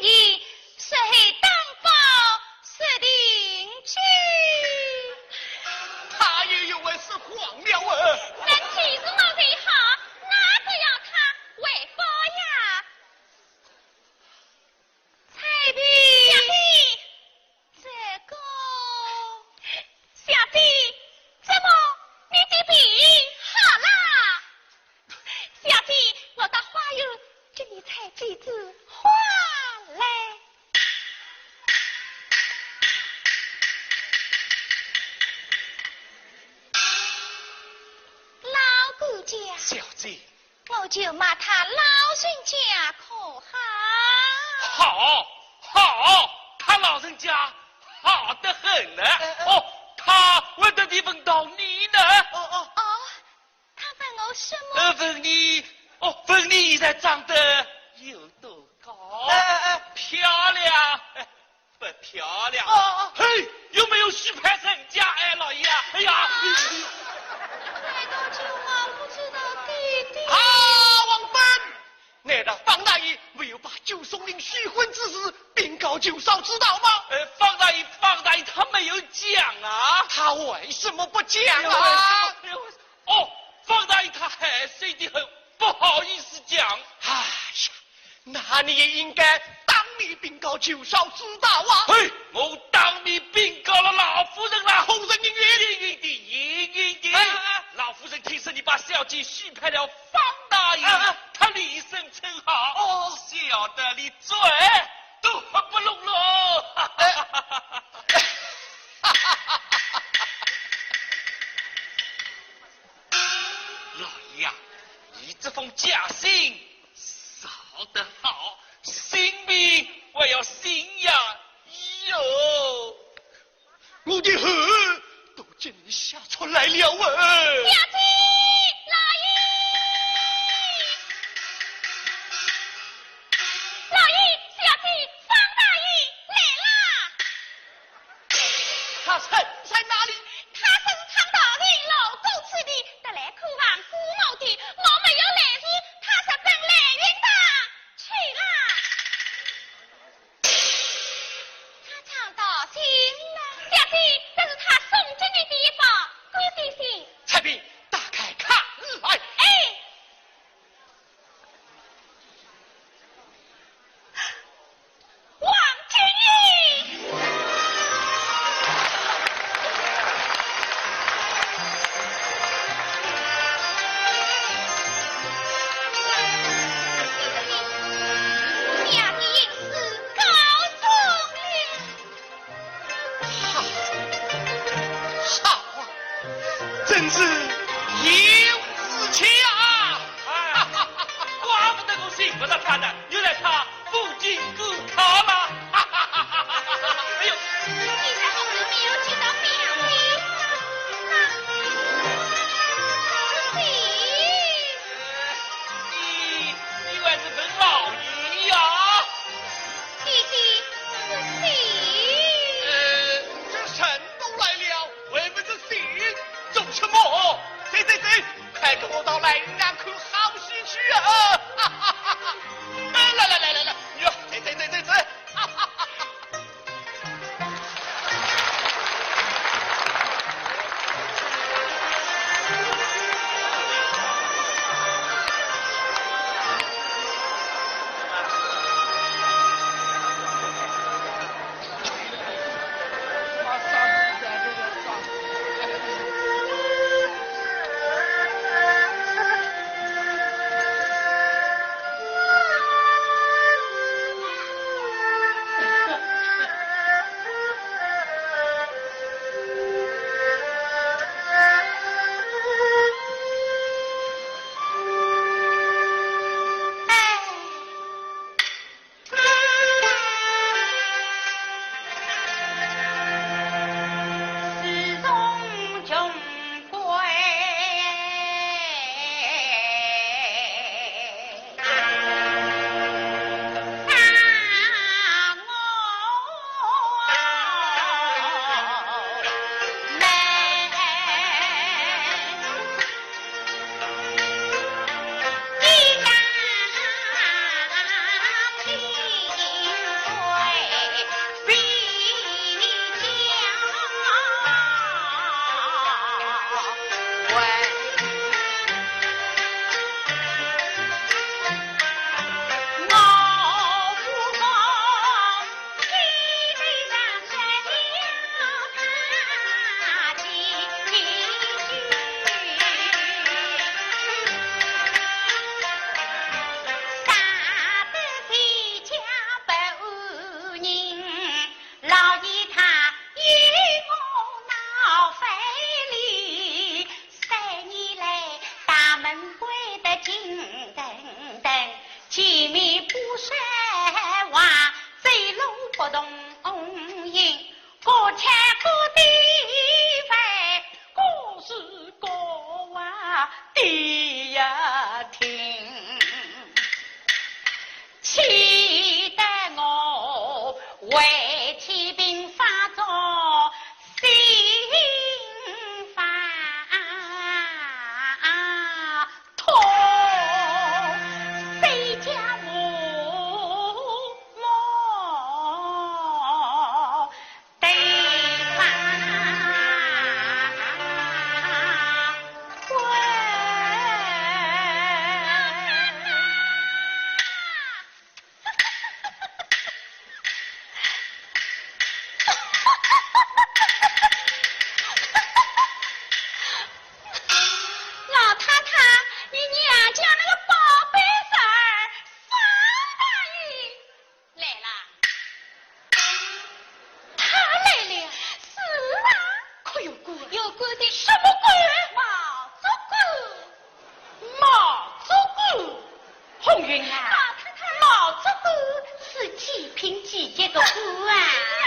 以血汗担保，说定金。他也有为说谎了啊！那既是我最好，那就要他为保呀。采萍。小姐。这个。小姐，怎么你的病好了？小姐，我到花园给你采几枝花来。老管家。小姐。我就骂他老人家可好？好，好，他老人家好得很呢。哎，哎。哦，他问的你问到你呢？哦，哦。哦，他问我什么？呃，问你，哦，问你现在长得有多高？哎，哎，哎。漂亮？哎，不漂亮。哦，哦。嘿，有没有许配人家？哎，老爷啊，哎呀，啊，太多酒啊，不知道地地。啊，王本，难道方大爷没有把九松林许婚之事禀告九嫂知道吗？呃，方大爷，方大爷他没有讲啊。他为什么不讲啊？哎呦，哎呦，哦，方大爷他害羞得很，不好意思讲。哎呀，那你也应该当面禀告九嫂知道啊。嘿，我当面禀告了老夫人了。何人应允？应允的，应允的。哎，哎，哎。老夫人听说你把小姐许配了方大爷，哎，哎。她厉声称好。哦。笑得连嘴都合不拢了。哎。老爷呀，你这封假信烧得好，性命还要信呀！哟，我的汗都给你吓出来了啊！小姐，老爷，老爷，小姐，方大爷来啦！ 他人在哪里？他身穿道袍，路过此地，特来看望姑母的。我没有来时，他直奔来云堂去啦。他藏到信了。小姐，这是他送给你的一封贵宾信。采萍，到山话，走路不动音，各吃各的饭，各说各话的呀听。气得我胃天病发作，心发 痛，谁家无路对方归？老太太，你娘家那个宝贝孙儿方大爷来了。他来了？是啊。可有官？有官的。什么官？毛竹官。 毛竹官，红云啊，老太太。毛竹官是几品几级的官啊？哎呀，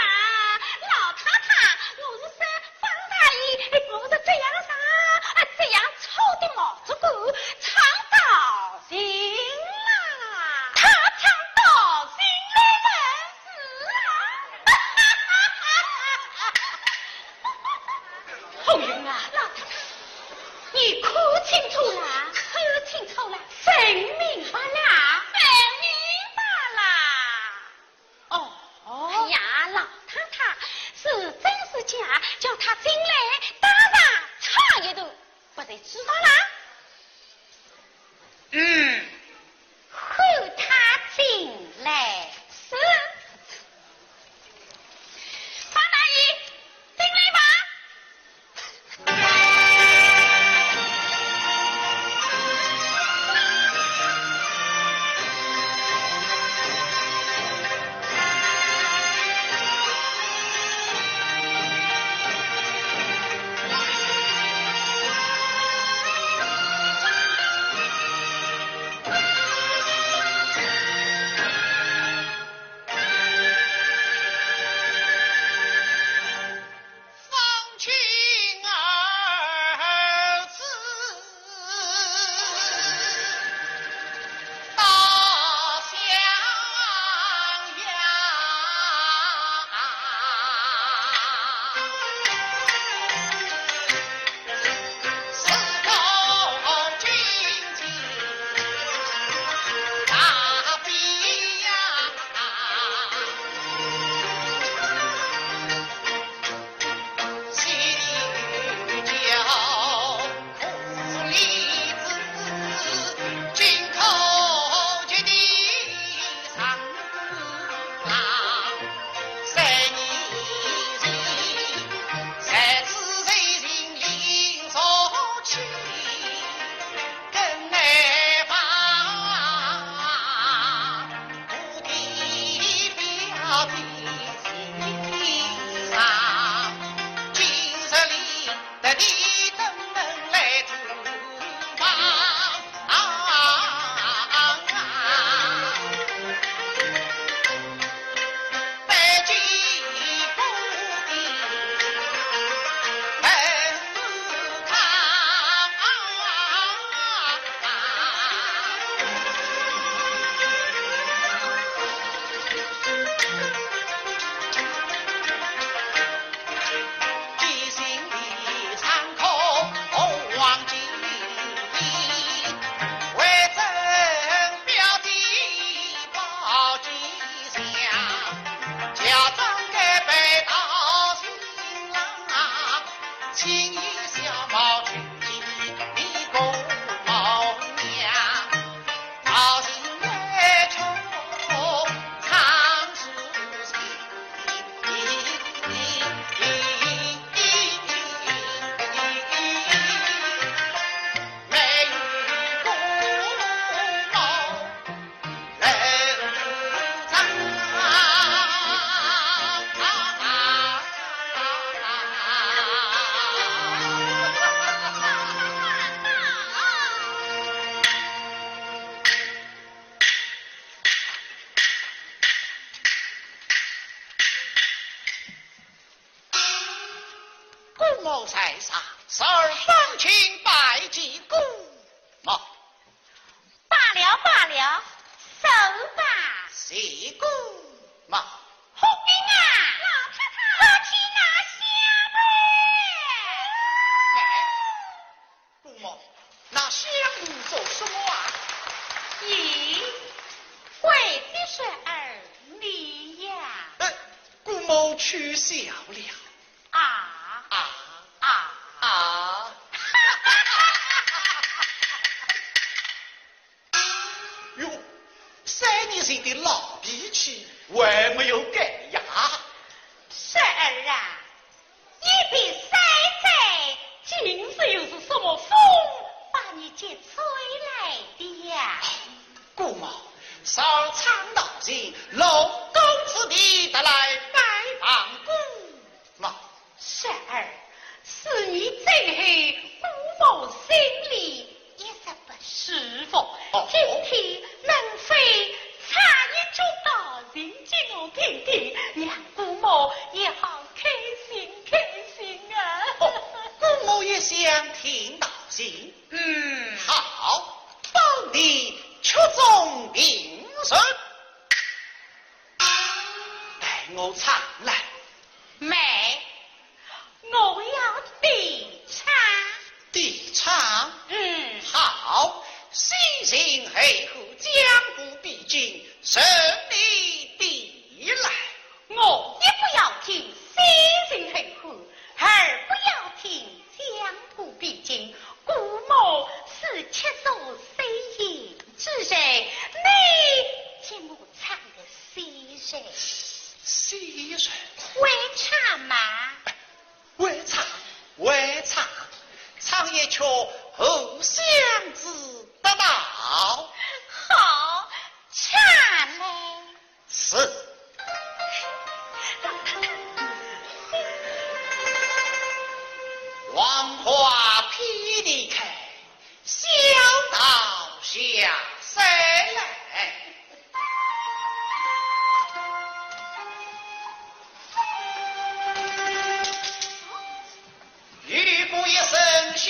老太太，我是说方大爷，哎，我是这样上，啊，这样抽的毛竹官，唱道情啦。他唱道情来了？是啊。红云啊，老太太。 你看清楚了？看清楚了。真明白了？真明白了。哦。哎呀，老太太，是真是假，叫他进来，当场唱一段，不就知道了？嗯。 喊他进来。是。方大爷，进来吧。在上，侄儿方卿拜见姑母。罢了罢了，走吧。谢姑母。红英啊，老太太，快去拿香来。姑母，拿香炉做什么啊？咦，为的是侄儿你呀。呃，姑母取笑了。啊啊啊！哟，三年前的老脾气还没有改呀。侄儿啊，一别三载，今日又是什么风把你急吹来的呀？姑母，侄儿唱道情，路过此地，特来拜望姑母。侄儿，是你走后，姑母心里一直不舒服。哦。今天能否唱一句道情给我听听，让姑母也好开心开心啊。哦，姑母也想听道情。嗯。好，包你曲中定人。待我唱来。慢，我要对唱。对唱？嗯。好，先行后后，将鼓比金，任你比来。我一不要听先行后后，二不要听将鼓比金，姑母是七十岁矣。 之人，你给我唱个戏人。戏人？会唱吗？会唱，会唱，唱一曲《荷香子》得到。好，唱嘞。是。黄花遍地开， 小道下山来，欲不一声响，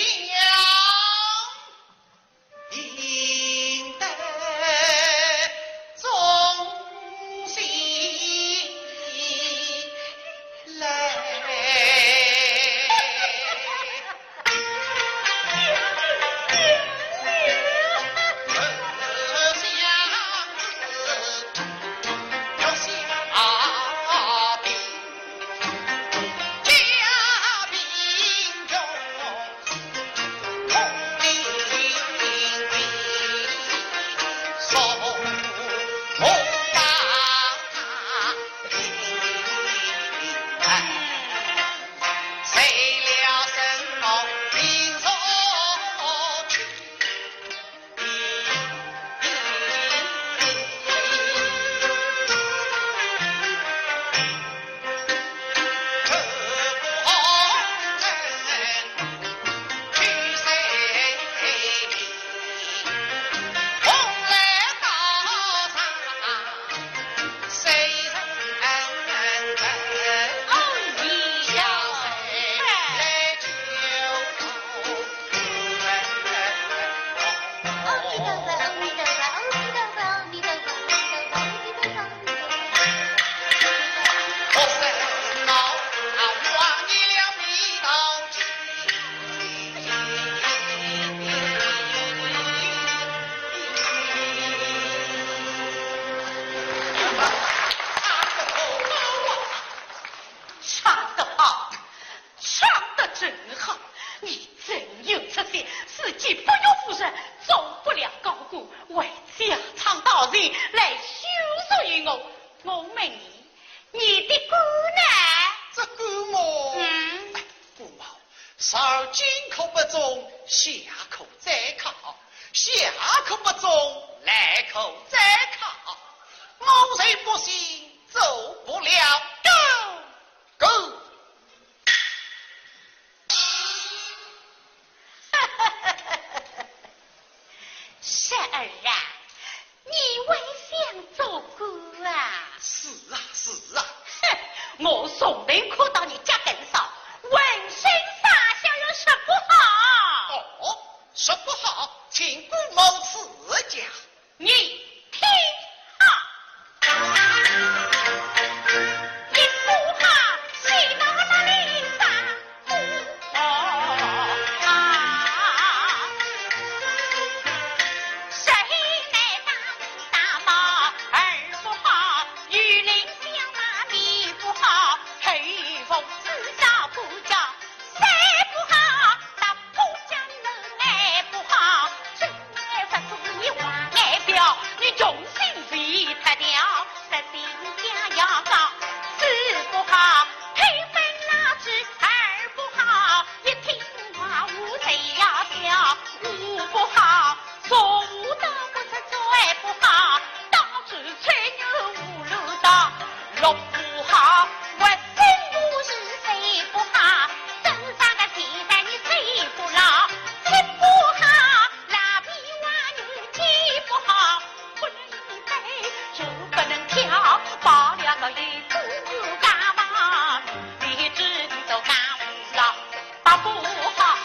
引得众星来。唱得好，唱得真好，你真有出息，是继不岳夫人，做不了高官，还是要唱道情来羞辱于我。我问你，你的官呢？这官么？嗯。哎，官么，侄儿进可不中，下可再考，下可不中，来可再考，我才不信做不了高官。 侄儿啊，你还想做官啊？是啊，是啊。哼，我从头看到你脚跟上，浑身上不好，请姑母赐教。你听啊！一不好，西到那里三不好啊。十一难打大帽，二不好，雨淋小马，你不好，黑风自家不叫。 三不好，踏破江门来不好，真乃不是你王来表，你用心为他调，实情将要告。四不好，推翻那只，二不好，一听话无谁要笑。五不好， 说话都不曾嘴不好，到处吹牛胡乱道。六不好，我真不是谁不好，真正的现在你谁不老。七不好，老皮话你记不好，不能一杯又不能跳，跑了个一步干嘛，你只能走干了。 八不好，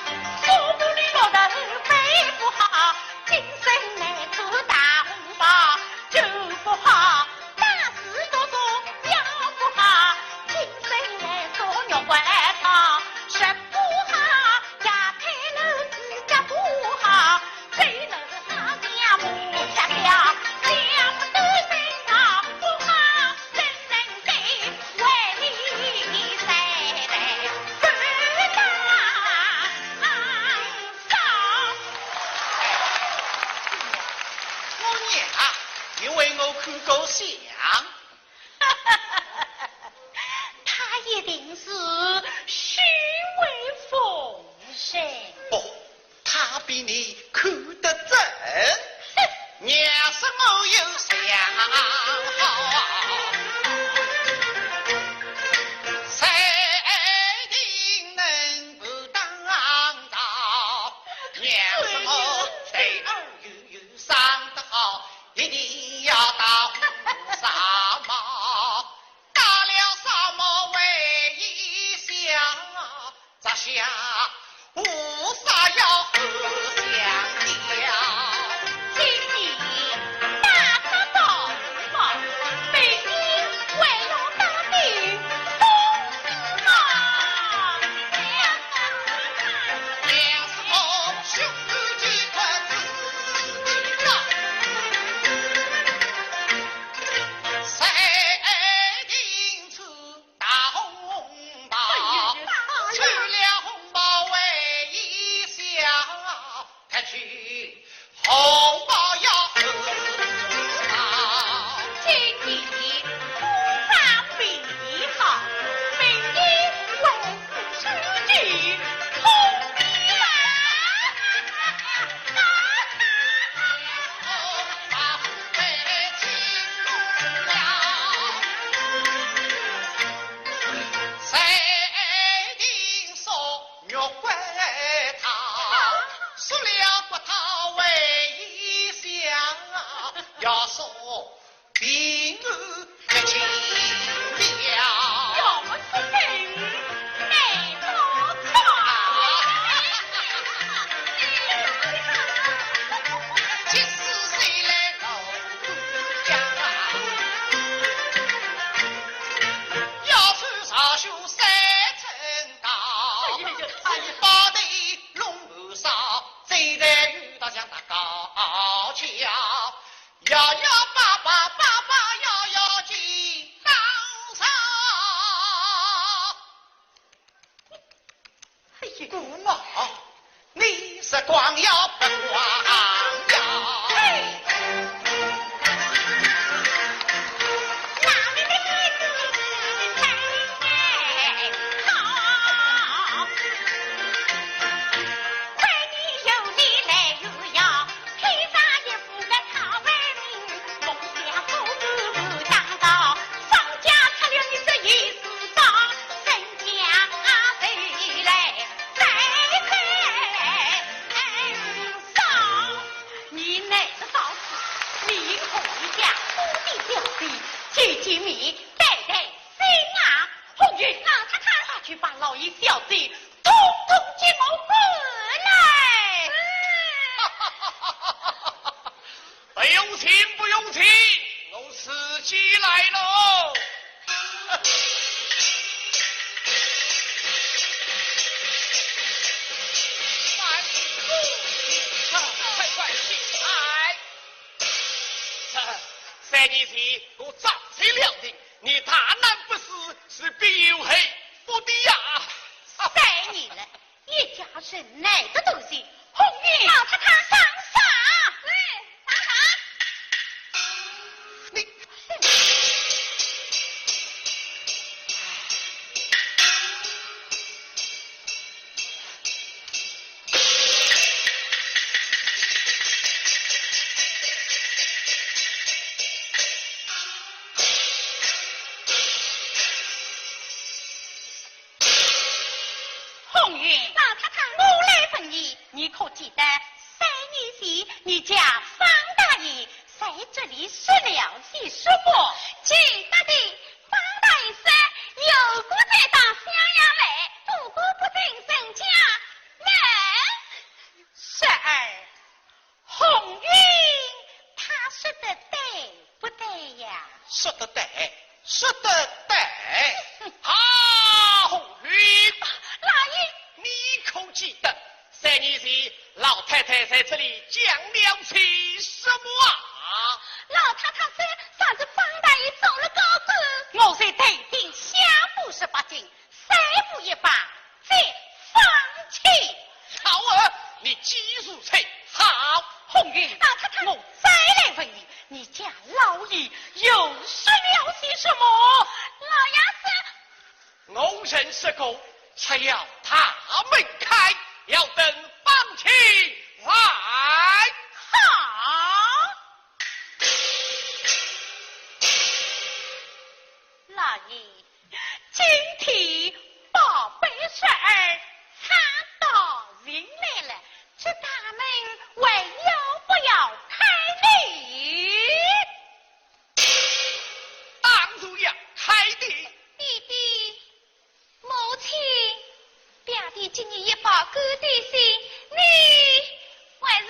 苏州里落得飞不好，今生来做大红包。九不好，打死多多要不好，今生来做肉桂汤。十不好，家太楼子家不好， 我娘，你为我看过相？他一定是虚伪奉承。不， 他比你看得真。哼，娘说我有相好，三定能够当朝。娘说我对儿又有伤得好，一定要戴乌纱帽。 戴了纱帽为伊笑，这下乌纱要好相吊。今年戴个大红帽，明年还要戴顶红丝帽。两只手胸口几块紫金刀，三定出 大红包，哎呀呀，抽了红包为伊笑，脱去红包要喝茶。今年乌纱帽好，明年还是抽起红包。 三定烧肉桂汤，烧了骨头为伊香，要烧平安一千条。要么是平，难道快？七十岁来老 要穿长袖三层袄，哎呀呀，哎呀。紫包头龙袍烧，嘴里有道像大高跷。摇摇摆摆，摆摆摇摇金刚砂。 哎呀，姑母，你是光耀不光耀？嘿！你乃是嫂子，理应同你家多点小姐，见见面，谈谈心啊。红云，老太太，快去把老爷小姐统统接我过来。请，我自己来喽。三叔，快快请来。三年前我早就料定，你大难不死，是必有后福的呀。三年了， 一家人难得团聚，红云。老太太，上茶。来，上茶。你，红云。老太太。我来问你，你可记得三年前你家方大爷在这里说了些什么？记得的，方大爷说，有个在打襄阳来，不过不进人家门。侄儿，红云她说得对不对呀？说得对，说得对。啊，红云，老爷。你可记得三年前老太太在这里讲了些什么啊？老太太说，上次方大爷做了高官，我是头顶香火十八斤，三步一拜，再放弃。好啊，你既如此，好。红云，老太太。我再来问你，你家老爷又说了些什么？老爷说， 我认识个，只要大门开，要等方卿来。好。老爷，今天宝贝侄儿他到京来了，这大门还要不要开呢？ 当然要开的。爹爹，母亲，表弟今日一包干点心，你还是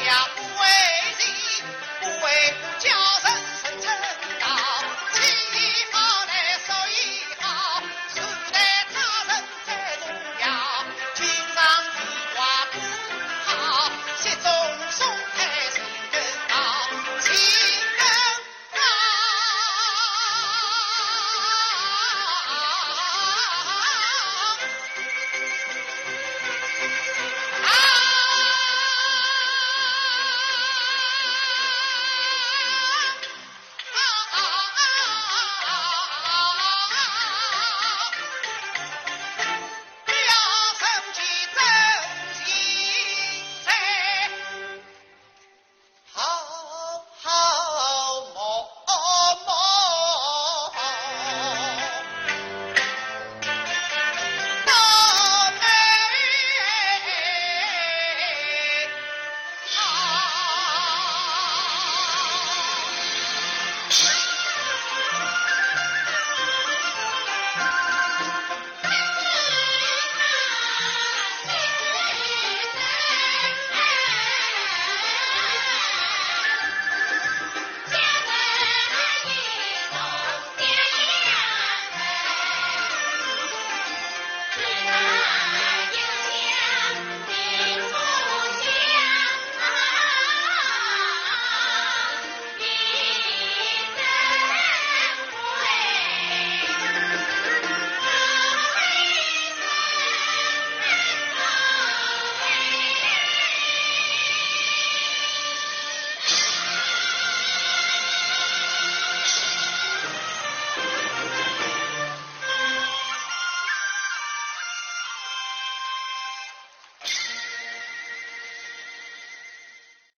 呀，不为你，不为